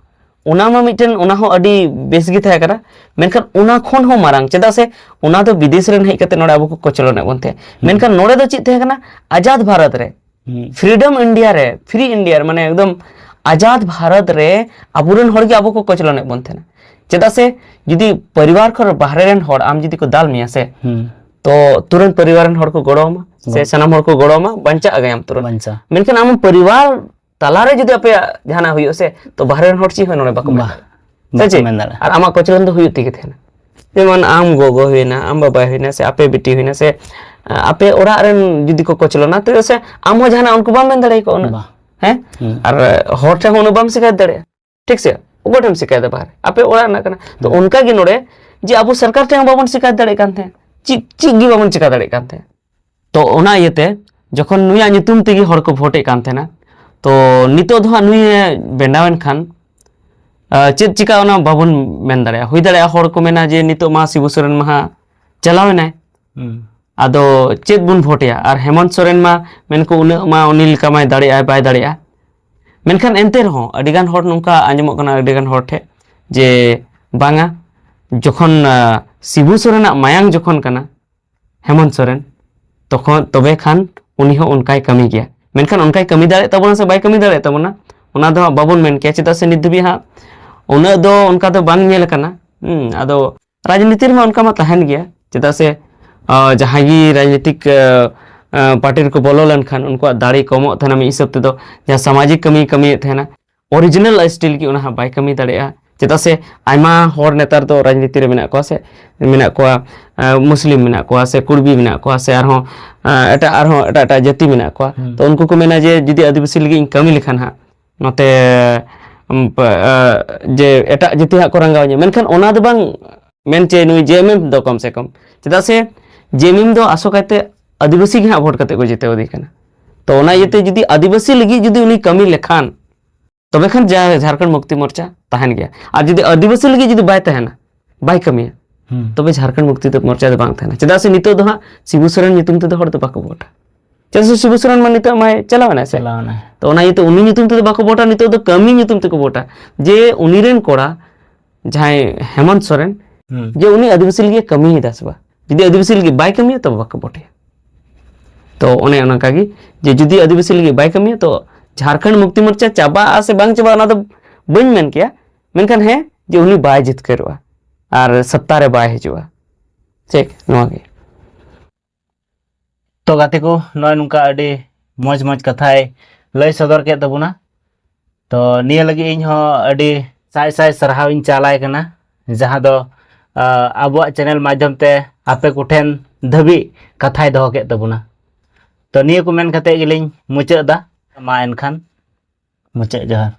ᱚᱱᱟ ᱢᱟ ᱢᱤᱫᱴᱮᱱ, ᱚᱱᱟ ᱦᱚᱸ ᱟᱹᱰᱤ ᱵᱮᱥ ᱜᱮ ᱛᱟᱦᱮᱸ ᱠᱟᱱᱟ, ᱢᱮᱱᱠᱷᱟᱱ ᱚᱱᱟ ᱠᱷᱚᱱ ᱦᱚᱸ ᱢᱟᱨᱟᱝ, ᱪᱮᱫᱟᱜ ᱥᱮ ᱚᱱᱟ ᱫᱚ ᱵᱤᱫᱮᱥ ᱨᱮᱱ ᱦᱮᱡ ᱠᱟᱛᱮ ᱱᱚᱰᱮ ᱟᱵᱚ ᱠᱚ ᱠᱚᱪᱞᱚᱱᱮᱫ ᱵᱚᱱ ᱛᱟᱦᱮᱸᱫ᱾ ᱦᱩᱸ᱾ ᱢᱮᱱᱠᱷᱟᱱ ᱱᱚᱰᱮ ᱫᱚ ᱪᱮᱫ ᱛᱟᱦᱮᱸ ᱠᱟᱱᱟ? ᱟᱡᱟᱫ ᱵᱷᱟᱨᱚᱛ ᱨᱮ, ᱦᱩᱸ᱾ Freedom India ᱨᱮ, Free India ᱨᱮ, ᱢᱟᱱᱮ ᱮᱠᱫᱚᱢ ᱟᱡᱟᱫ ᱵᱷᱟᱨᱚᱛ ᱨᱮ ᱟᱵᱚᱨᱮᱱ ᱦᱚᱲ ᱜᱮ ᱟᱵᱚ ᱠᱚ ᱠᱚᱪᱞᱚᱱᱮᱫ ᱵᱚᱱ ᱛᱟᱦᱮᱱᱟ᱾ ᱪᱮᱫᱟᱜ ᱥᱮ ᱡᱩᱫᱤ ᱯᱚᱨᱤᱵᱟᱨ ᱠᱷᱚᱱ ᱵᱟᱦᱨᱮ ᱨᱮᱱ ᱦᱚᱲ ᱟᱢ ᱡᱩᱫᱤ ᱠᱚ ᱫᱟᱞ ᱢᱮᱭᱟ ᱥᱮ, ᱦᱩᱸ᱾ ᱛᱚ ᱛᱩᱨᱟᱹᱱᱛ ᱯᱚᱨᱤᱵᱟᱨ ᱨᱮᱱ ᱦᱚᱲ ᱠᱚ ᱜᱚᱲᱚ ᱟᱢᱟ ᱥᱮ ᱵᱟᱝ᱾ ᱥᱟᱱᱟᱢ ᱦᱚᱲ ᱠᱚ ᱜᱚᱲᱚ ᱟᱢᱟ, ᱵᱟᱧᱪᱟᱜ ᱜᱮᱭᱟᱢ ᱛᱩᱨᱟᱹᱱᱛ᱾ ᱵᱟᱧᱪᱟᱣ᱾ ᱢᱮᱱᱠᱷᱟᱱ ᱟᱢ ᱯᱚᱨᱤᱵᱟᱨ ᱛᱟᱞᱟᱨᱮ ᱡᱩᱫᱤ ᱟᱯᱮᱭᱟᱜ ᱡᱟᱦᱟᱱᱟᱜ ᱦᱩᱭᱩᱜᱼᱟ ᱥᱮ, ᱛᱚ ᱵᱟᱦᱨᱮ ᱨᱮᱱ ᱦᱚᱲ ᱪᱮᱫ ᱦᱚᱸ ᱱᱚᱰᱮ ᱵᱟᱠᱚ ᱢᱮᱱᱟ᱾ ᱵᱟᱦ᱾ ᱵᱟᱠᱚ ᱪᱮᱫ? ᱢᱮᱱ ᱫᱟᱲᱮᱭᱟᱜᱼᱟ᱾ ᱟᱨ ᱟᱢᱟᱜ ᱠᱚᱪᱞᱚᱱ ᱫᱚ ᱦᱩᱭᱩᱜ ᱛᱮᱜᱮ ᱛᱟᱦᱮᱱᱟ᱾ ᱡᱮᱢᱚᱱ ᱟᱢ ᱜᱚᱜᱚ ᱦᱩᱭᱱᱟ, ᱟᱢ ᱵᱟᱵᱟᱭ ᱦᱩᱭᱱᱟ, ᱥᱮ ᱟᱯᱮ ᱵᱤᱴᱤ ᱦᱩᱭᱱᱟ, ᱥᱮ ᱟᱯᱮ ᱚᱲᱟᱜ ᱨᱮᱱ ᱡᱩᱫᱤ ᱠᱚ ᱠᱚᱪᱞᱚᱱᱟ, ᱛᱚᱵᱮ ᱥᱮ ᱟᱢ ᱦᱚᱸ ᱡᱟᱦᱟᱱᱟᱜ ᱩᱱᱠᱩ ᱵᱟᱢ ᱢᱮᱱ ᱫᱟᱲᱮᱭᱟᱠᱚᱣᱟ ᱩᱱᱟᱹᱜ᱾ ᱵᱟ᱾ ᱦᱮᱸ? ᱦᱩᱸ᱾ ᱟᱨ ᱦᱚᱲ ᱴᱷᱮᱱ ᱦᱚᱸ ᱩᱱᱟᱹᱜ ᱵᱟᱢ ᱥᱤᱠᱟᱭᱟᱛ ᱫᱟᱲᱮᱭᱟᱜᱼᱟ᱾ ᱴᱷᱤᱠ ᱥᱮ? ᱚᱠᱚᱭ ᱴᱷᱮᱱ ᱮᱢ ᱥᱤᱠᱟᱭᱟᱛᱟ ᱵᱟᱦᱨᱮ? ᱟᱯᱮ ᱚᱲᱟᱜ ᱨᱮᱱᱟᱜ ᱠᱟᱱᱟ᱾ ᱛᱚ ᱦᱩᱸ᱾ ᱚᱱᱠᱟ ᱜᱮ ᱱᱚᱰᱮ, ᱡᱮ ᱟᱵᱚ ᱥᱚᱨᱠᱟᱨ ᱴᱷᱮᱱ ᱦᱚᱸ ᱵᱟᱵᱚᱱ ᱥᱤᱠᱟᱭᱟᱛ ᱫᱟᱲᱮᱭᱟᱜ ᱠᱟᱱ ᱛᱟᱦᱮᱸᱫ᱾ ᱪᱮᱫ, ᱪᱮᱫ ᱜᱮ ᱵᱟᱵᱚᱱ ᱪᱤᱠᱟ ᱫᱟᱲᱮᱭᱟᱜ ᱠᱟᱱ ᱛᱟᱦᱮᱸᱫ᱾ ᱛᱚ ᱚᱱᱟ ᱤᱭᱟᱹᱛᱮ ᱡᱚᱠᱷᱚᱱ ᱱᱩᱭᱟᱜ ᱧᱩᱛᱩᱢ ᱛᱮᱜᱮ ᱦᱚᱲ ᱠᱚ ᱵᱷᱳᱴ ᱮᱫ ᱠᱟᱱ ᱛᱟᱦᱮᱱᱟ, ᱛᱚ ᱱᱤᱛᱚᱜ ᱫᱚ ᱦᱟᱸᱜ ᱱᱩᱭᱮ ᱵᱮᱱᱟᱣᱮᱱ ᱠᱷᱟᱱ, ᱟ, ᱪᱮᱫ ᱪᱤᱠᱟ ᱚᱱᱟ ᱵᱟᱵᱚᱱ ᱢᱮᱱ ᱫᱟᱲᱮᱭᱟᱜᱼᱟ᱾ ᱦᱩᱭ ᱫᱟᱲᱮᱭᱟᱜᱼᱟ ᱦᱚᱲ ᱠᱚ ᱢᱮᱱᱟ ᱡᱮ ᱱᱤᱛᱚᱜ ᱢᱟ ᱥᱤᱵᱩ ᱥᱚᱨᱮᱱ ᱢᱟ ᱦᱟᱸᱜ ᱪᱟᱞᱟᱣ ᱮᱱᱟᱭ, ᱦᱩᱸ᱾ ᱟᱫᱚ ᱪᱮᱫ ᱵᱚᱱ ᱵᱷᱳᱴ ᱮᱭᱟ? ᱟᱨ ᱦᱮᱢᱚᱱᱛ ᱥᱚᱨᱮᱱ ᱢᱟ ᱢᱮᱱᱠᱚ ᱩᱱᱟᱹᱜ ᱢᱟ ᱩᱱᱤ ᱞᱮᱠᱟ ᱢᱟᱭ ᱫᱟᱲᱮᱭᱟᱜᱼᱟ, ᱵᱟᱭ ᱫᱟᱲᱮᱭᱟᱜᱼᱟ᱾ ᱢᱮᱱᱠᱷᱟᱱ ᱮᱱᱛᱮ ᱨᱮᱦᱚᱸ ᱟᱹᱰᱤᱜᱟᱱ ᱦᱚᱲ ᱱᱚᱝᱠᱟ ᱟᱸᱡᱚᱢᱚᱜ ᱠᱟᱱᱟ, ᱟᱹᱰᱤᱜᱟᱱ ᱦᱚᱲ ᱴᱷᱮᱱ ᱡᱮ ᱵᱟᱝᱟ, ᱡᱚᱠᱷᱚᱱ, ᱟ, ᱥᱤᱵᱩ ᱥᱚᱨᱮᱱᱟᱜ ᱢᱟᱭᱟᱝ ᱡᱚᱠᱷᱚᱱ ᱠᱟᱱᱟ ᱦᱮᱢᱚᱱᱛ ᱥᱚᱨᱮᱱ, ᱛᱚᱠᱷᱚᱱ, ᱛᱚᱵᱮ ᱠᱷᱟᱱ ᱩᱱᱤ ᱦᱚᱸ ᱚᱱᱠᱟᱭ ᱠᱟᱹᱢᱤ ᱜᱮᱭᱟ᱾ ᱢᱮᱱᱠᱷᱟᱱ ᱚᱱᱠᱟᱭ ᱠᱟᱹᱢᱤ ᱫᱟᱲᱮᱭᱟᱜ ᱛᱟᱵᱚᱱᱟ ᱥᱮ ᱵᱟᱭ ᱠᱟᱹᱢᱤ ᱫᱟᱲᱮᱭᱟᱜ ᱛᱟᱵᱚᱱᱟ, ᱚᱱᱟ ᱫᱚ ᱦᱟᱸᱜ ᱵᱟᱵᱚᱱ ᱢᱮᱱ ᱠᱮᱭᱟ, ᱪᱮᱫᱟᱜ ᱥᱮ ᱱᱤᱛ ᱫᱷᱟᱹᱵᱤᱡ ᱦᱟᱸᱜ ᱩᱱᱟᱹᱜ ᱫᱚ ᱚᱱᱠᱟ ᱫᱚ ᱵᱟᱝ ᱧᱮᱞ ᱟᱠᱟᱱᱟ᱾ ᱦᱩᱸ, ᱟᱫᱚ ᱨᱟᱡᱽᱱᱤᱛᱤ ᱨᱮᱢᱟ ᱚᱱᱠᱟ ᱢᱟ ᱛᱟᱦᱮᱱ ᱜᱮᱭᱟ, ᱪᱮᱫᱟᱜ ᱥᱮ, ᱟ, ᱡᱟᱦᱟᱸᱭ ᱜᱮ ᱨᱟᱡᱽᱱᱤᱛᱤᱠ, ᱟ, ᱟ, ᱯᱟᱨᱴᱤ ᱨᱮᱠᱚ ᱵᱚᱞᱚ ᱞᱮᱱᱠᱷᱟᱱ ᱩᱱᱠᱩᱣᱟᱜ ᱫᱟᱲᱮ ᱠᱚᱢᱚᱜ ᱛᱟᱦᱮᱱᱟ ᱢᱤᱫ ᱦᱤᱥᱟᱹᱵ ᱛᱮᱫᱚ, ᱡᱟᱦᱟᱸ ᱥᱟᱢᱟᱡᱤᱠ ᱠᱟᱹᱢᱤ ᱠᱟᱹᱢᱤᱭᱮᱫ ᱛᱟᱦᱮᱱᱟ, ᱚᱨᱤᱡᱤᱱᱟᱞ ᱥᱴᱟᱭᱤᱞ ᱜᱮ ᱚᱱᱟ ᱦᱟᱸᱜ ᱵᱟᱭ ᱠᱟᱹᱢᱤ ᱫᱟᱲᱮᱭᱟᱜᱼᱟ᱾ ᱪᱮᱫᱟᱜ ᱥᱮ ᱟᱭᱢᱟ ᱦᱚᱲ ᱱᱮᱛᱟᱨ ᱫᱚ ᱨᱟᱡᱽᱱᱤᱛᱤ ᱨᱮ ᱢᱮᱱᱟᱜ ᱠᱚᱣᱟ ᱥᱮ ᱢᱮᱱᱟᱜ ᱠᱚᱣᱟ, ᱟ, ᱢᱩᱥᱞᱤᱢ ᱢᱮᱱᱟᱜ ᱠᱚᱣᱟ ᱥᱮ ᱠᱩᱲᱵᱤ ᱢᱮᱱᱟᱜ ᱠᱚᱣᱟ ᱥᱮ ᱟᱨᱦᱚᱸ, ᱟ, ᱮᱴᱟᱜ, ᱟᱨᱦᱚᱸ ᱮᱴᱟᱜ ᱮᱴᱟᱜ ᱡᱟᱹᱛᱤ ᱢᱮᱱᱟᱜ ᱠᱚᱣᱟ᱾ ᱦᱩᱸ᱾ ᱛᱚ ᱩᱱᱠᱩ ᱠᱚ ᱢᱮᱱᱟ ᱡᱮ ᱡᱩᱫᱤ ᱟᱹᱫᱤᱵᱟᱹᱥᱤ ᱞᱟᱹᱜᱤᱫ ᱤᱧ ᱠᱟᱹᱢᱤ ᱞᱮᱠᱷᱟᱱ ᱦᱟᱸᱜ ᱱᱚᱛᱮ, ᱩᱢ, ᱯ-, ᱟ, ᱡᱮ ᱮᱴᱟᱜ ᱡᱟᱹᱛᱤ ᱦᱟᱸᱜ ᱠᱚ ᱨᱟᱸᱜᱟᱣ ᱤᱧᱟ, ᱢᱮᱱᱠᱷᱟᱱ ᱚᱱᱟ ᱫᱚ ᱵᱟᱝ ᱢᱮᱱ ᱪᱮ ᱱᱩᱭ ᱡᱮ ᱮᱢ ᱮᱢ ᱫᱚ ᱠᱚᱢ ᱥᱮ ᱠᱚᱢ, ᱪᱮᱫᱟᱜ ᱥᱮ ᱡᱮ ᱮᱢ ᱮᱢ ᱫᱚ ᱟᱥᱚᱠᱟᱭᱛᱮ ᱟᱹᱫᱤᱵᱟᱹᱥᱤ ᱜᱮ ᱦᱟᱸᱜ ᱵᱷᱳᱴ ᱠᱟᱛᱮ ᱠᱚ ᱡᱤᱛᱟᱹᱣ ᱟᱫᱮ ᱠᱟᱱᱟ᱾ ᱛᱚ ᱚᱱᱟ ᱤᱭᱟᱹᱛᱮ ᱡᱩᱫᱤ ᱟᱹᱫᱤᱵᱟᱹᱥᱤ ᱞᱟᱹᱜᱤᱫ ᱡᱩᱫᱤ ᱩᱱᱤ ᱠᱟᱹᱢᱤ ᱞᱮᱠᱷᱟᱱ, ᱛᱚᱵᱮ ᱠᱷᱟᱱ ᱡᱟ-, ᱡᱷᱟᱲᱠᱷᱚᱸᱰ ᱢᱩᱠᱛᱤ ᱢᱳᱨᱪᱟ ᱛᱟᱦᱮᱱ ᱜᱮᱭᱟ᱾ ᱟᱨ ᱡᱩᱫᱤ ᱟᱹᱫᱤᱵᱟᱹᱥᱤ ᱞᱟᱹᱜᱤᱫ ᱡᱩᱫᱤ ᱵᱟᱭ ᱛᱟᱦᱮᱱᱟ, ᱵᱟᱭ ᱠᱟᱹᱢᱤᱭᱟ, ᱦᱩᱸ᱾ ᱛᱚᱵᱮ ᱡᱷᱟᱲᱠᱷᱚᱸᱰ ᱢᱩᱠᱛᱤ ᱢᱳᱨᱪᱟ ᱫᱚ ᱵᱟᱝ ᱛᱟᱦᱮᱱᱟ᱾ ᱪᱮᱫᱟᱜ ᱥᱮ ᱱᱤᱛᱚᱜ ᱫᱚ ᱦᱟᱸᱜ ᱥᱤᱵᱩ ᱥᱚᱨᱮᱱ ᱧᱩᱛᱩᱢ ᱛᱮᱫᱚ ᱦᱚᱲ ᱫᱚ ᱵᱟᱠᱚ ᱵᱷᱳᱴᱟ᱾ ᱪᱮᱫᱟᱜ ᱥᱮ ᱥᱤᱵᱩ ᱥᱚᱨᱮᱱ ᱢᱟ ᱱᱤᱛᱚᱜ ᱢᱟᱭ ᱪᱟᱞᱟᱣ ᱮᱱᱟᱭ ᱥᱮ? ᱪᱟᱞᱟᱣ ᱮᱱᱟᱭ᱾ ᱛᱚ ᱚᱱᱟ ᱤᱭᱟᱹᱛᱮ ᱩᱱᱤ ᱧᱩᱛᱩᱢ ᱛᱮᱫᱚ ᱵᱟᱠᱚ ᱵᱷᱳᱴᱟ, ᱱᱤᱛᱚᱜ ᱫᱚ ᱠᱟᱹᱢᱤ ᱧᱩᱛᱩᱢ ᱛᱮᱠᱚ ᱵᱷᱳᱴᱟ᱾ ᱡᱮ ᱩᱱᱤ ᱨᱮᱱ ᱠᱚᱲᱟ ᱡᱟᱦᱟᱸᱭ ᱦᱮᱢᱚᱱᱛ ᱥᱚᱨᱮᱱ, ᱦᱩᱸ᱾ ᱡᱮ ᱩᱱᱤ ᱟᱹᱫᱤᱵᱟᱹᱥᱤ ᱞᱟᱹᱜᱤᱫ ᱮ ᱠᱟᱹᱢᱤᱭᱮᱫᱟ ᱥᱮ ᱵᱟᱝ? ᱡᱩᱫᱤ ᱟᱹᱫᱤᱵᱟᱹᱥᱤ ᱞᱟᱹᱜᱤᱫ ᱵᱟᱭ ᱠᱟᱹᱢᱤᱭᱟ, ᱛᱚᱵᱮ ᱵᱟᱠᱚ ᱵᱷᱳᱴᱮᱭᱟ᱾ ᱛᱚ ᱚᱱᱮ ᱚᱱᱠᱟ ᱜᱮ, ᱡᱮ ᱡᱩᱫᱤ ᱟᱹᱫᱤᱵᱟᱹᱥᱤ ᱞᱟᱹᱜᱤᱫ ᱵᱟᱭ ᱠᱟᱹᱢᱤᱭᱟ, ᱛᱚ ᱡᱷᱟᱲᱠᱷᱚᱸᱰ ᱢᱩᱠᱛᱤ ᱢᱳᱨᱪᱟ ᱪᱟᱵᱟᱜᱼᱟ ᱥᱮ ᱵᱟᱝ ᱪᱟᱵᱟᱜᱼᱟ, ᱚᱱᱟ ᱫᱚ ᱵᱟᱹᱧ ᱢᱮᱱ ᱠᱮᱭᱟ, ᱢᱮᱱᱠᱷᱟᱱ ᱦᱮᱸ, ᱡᱮ ᱩᱱᱤ ᱵᱟᱭ ᱡᱤᱛᱠᱟᱹᱨᱚᱜᱼᱟ ᱟᱨ ᱥᱚᱛᱛᱟ ᱨᱮ ᱵᱟᱭ ᱦᱤᱡᱩᱜᱼᱟ᱾ ᱴᱷᱤᱠ, ᱱᱚᱣᱟ ᱜᱮ᱾ ᱛᱚ ᱜᱟᱛᱮ ᱠᱚ, ᱱᱚᱜᱼᱚᱭ ᱱᱚᱝᱠᱟ ᱟᱹᱰᱤ ᱢᱚᱡᱽ ᱢᱚᱡᱽ ᱠᱟᱛᱷᱟᱭ ᱞᱟᱹᱭ ᱥᱚᱫᱚᱨ ᱠᱮᱫ ᱛᱟᱵᱚᱱᱟ᱾ ᱛᱚ ᱱᱤᱭᱟᱹ ᱞᱟᱹᱜᱤᱫ ᱤᱧ ᱦᱚᱸ ᱟᱹᱰᱤ ᱥᱟᱭ ᱥᱟᱭ ᱥᱟᱨᱦᱟᱣ ᱤᱧ ᱪᱟᱞᱟᱭ ᱠᱟᱱᱟ, ᱡᱟᱦᱟᱸ ᱫᱚ ᱟᱵᱚᱣᱟᱜ ᱪᱮᱱᱮᱞ ᱢᱟᱫᱽᱫᱷᱚᱢ ᱛᱮ ᱟᱯᱮ ᱠᱚᱴᱷᱮᱱ ᱫᱷᱟᱹᱵᱤᱡ ᱠᱟᱛᱷᱟᱭ ᱫᱚᱦᱚ ᱠᱮᱫ ᱛᱟᱵᱚᱱᱟ᱾ ᱛᱚ ᱱᱤᱭᱟᱹ ᱠᱚ ᱢᱮᱱ ᱠᱟᱛᱮ ᱜᱮᱞᱤᱧ ᱢᱩᱪᱟᱹᱫ ᱮᱫᱟ᱾ ᱢᱟ ᱮᱱᱠᱷᱟᱱ ᱢᱩᱪᱟᱹᱫ ᱡᱚᱦᱟᱨ᱾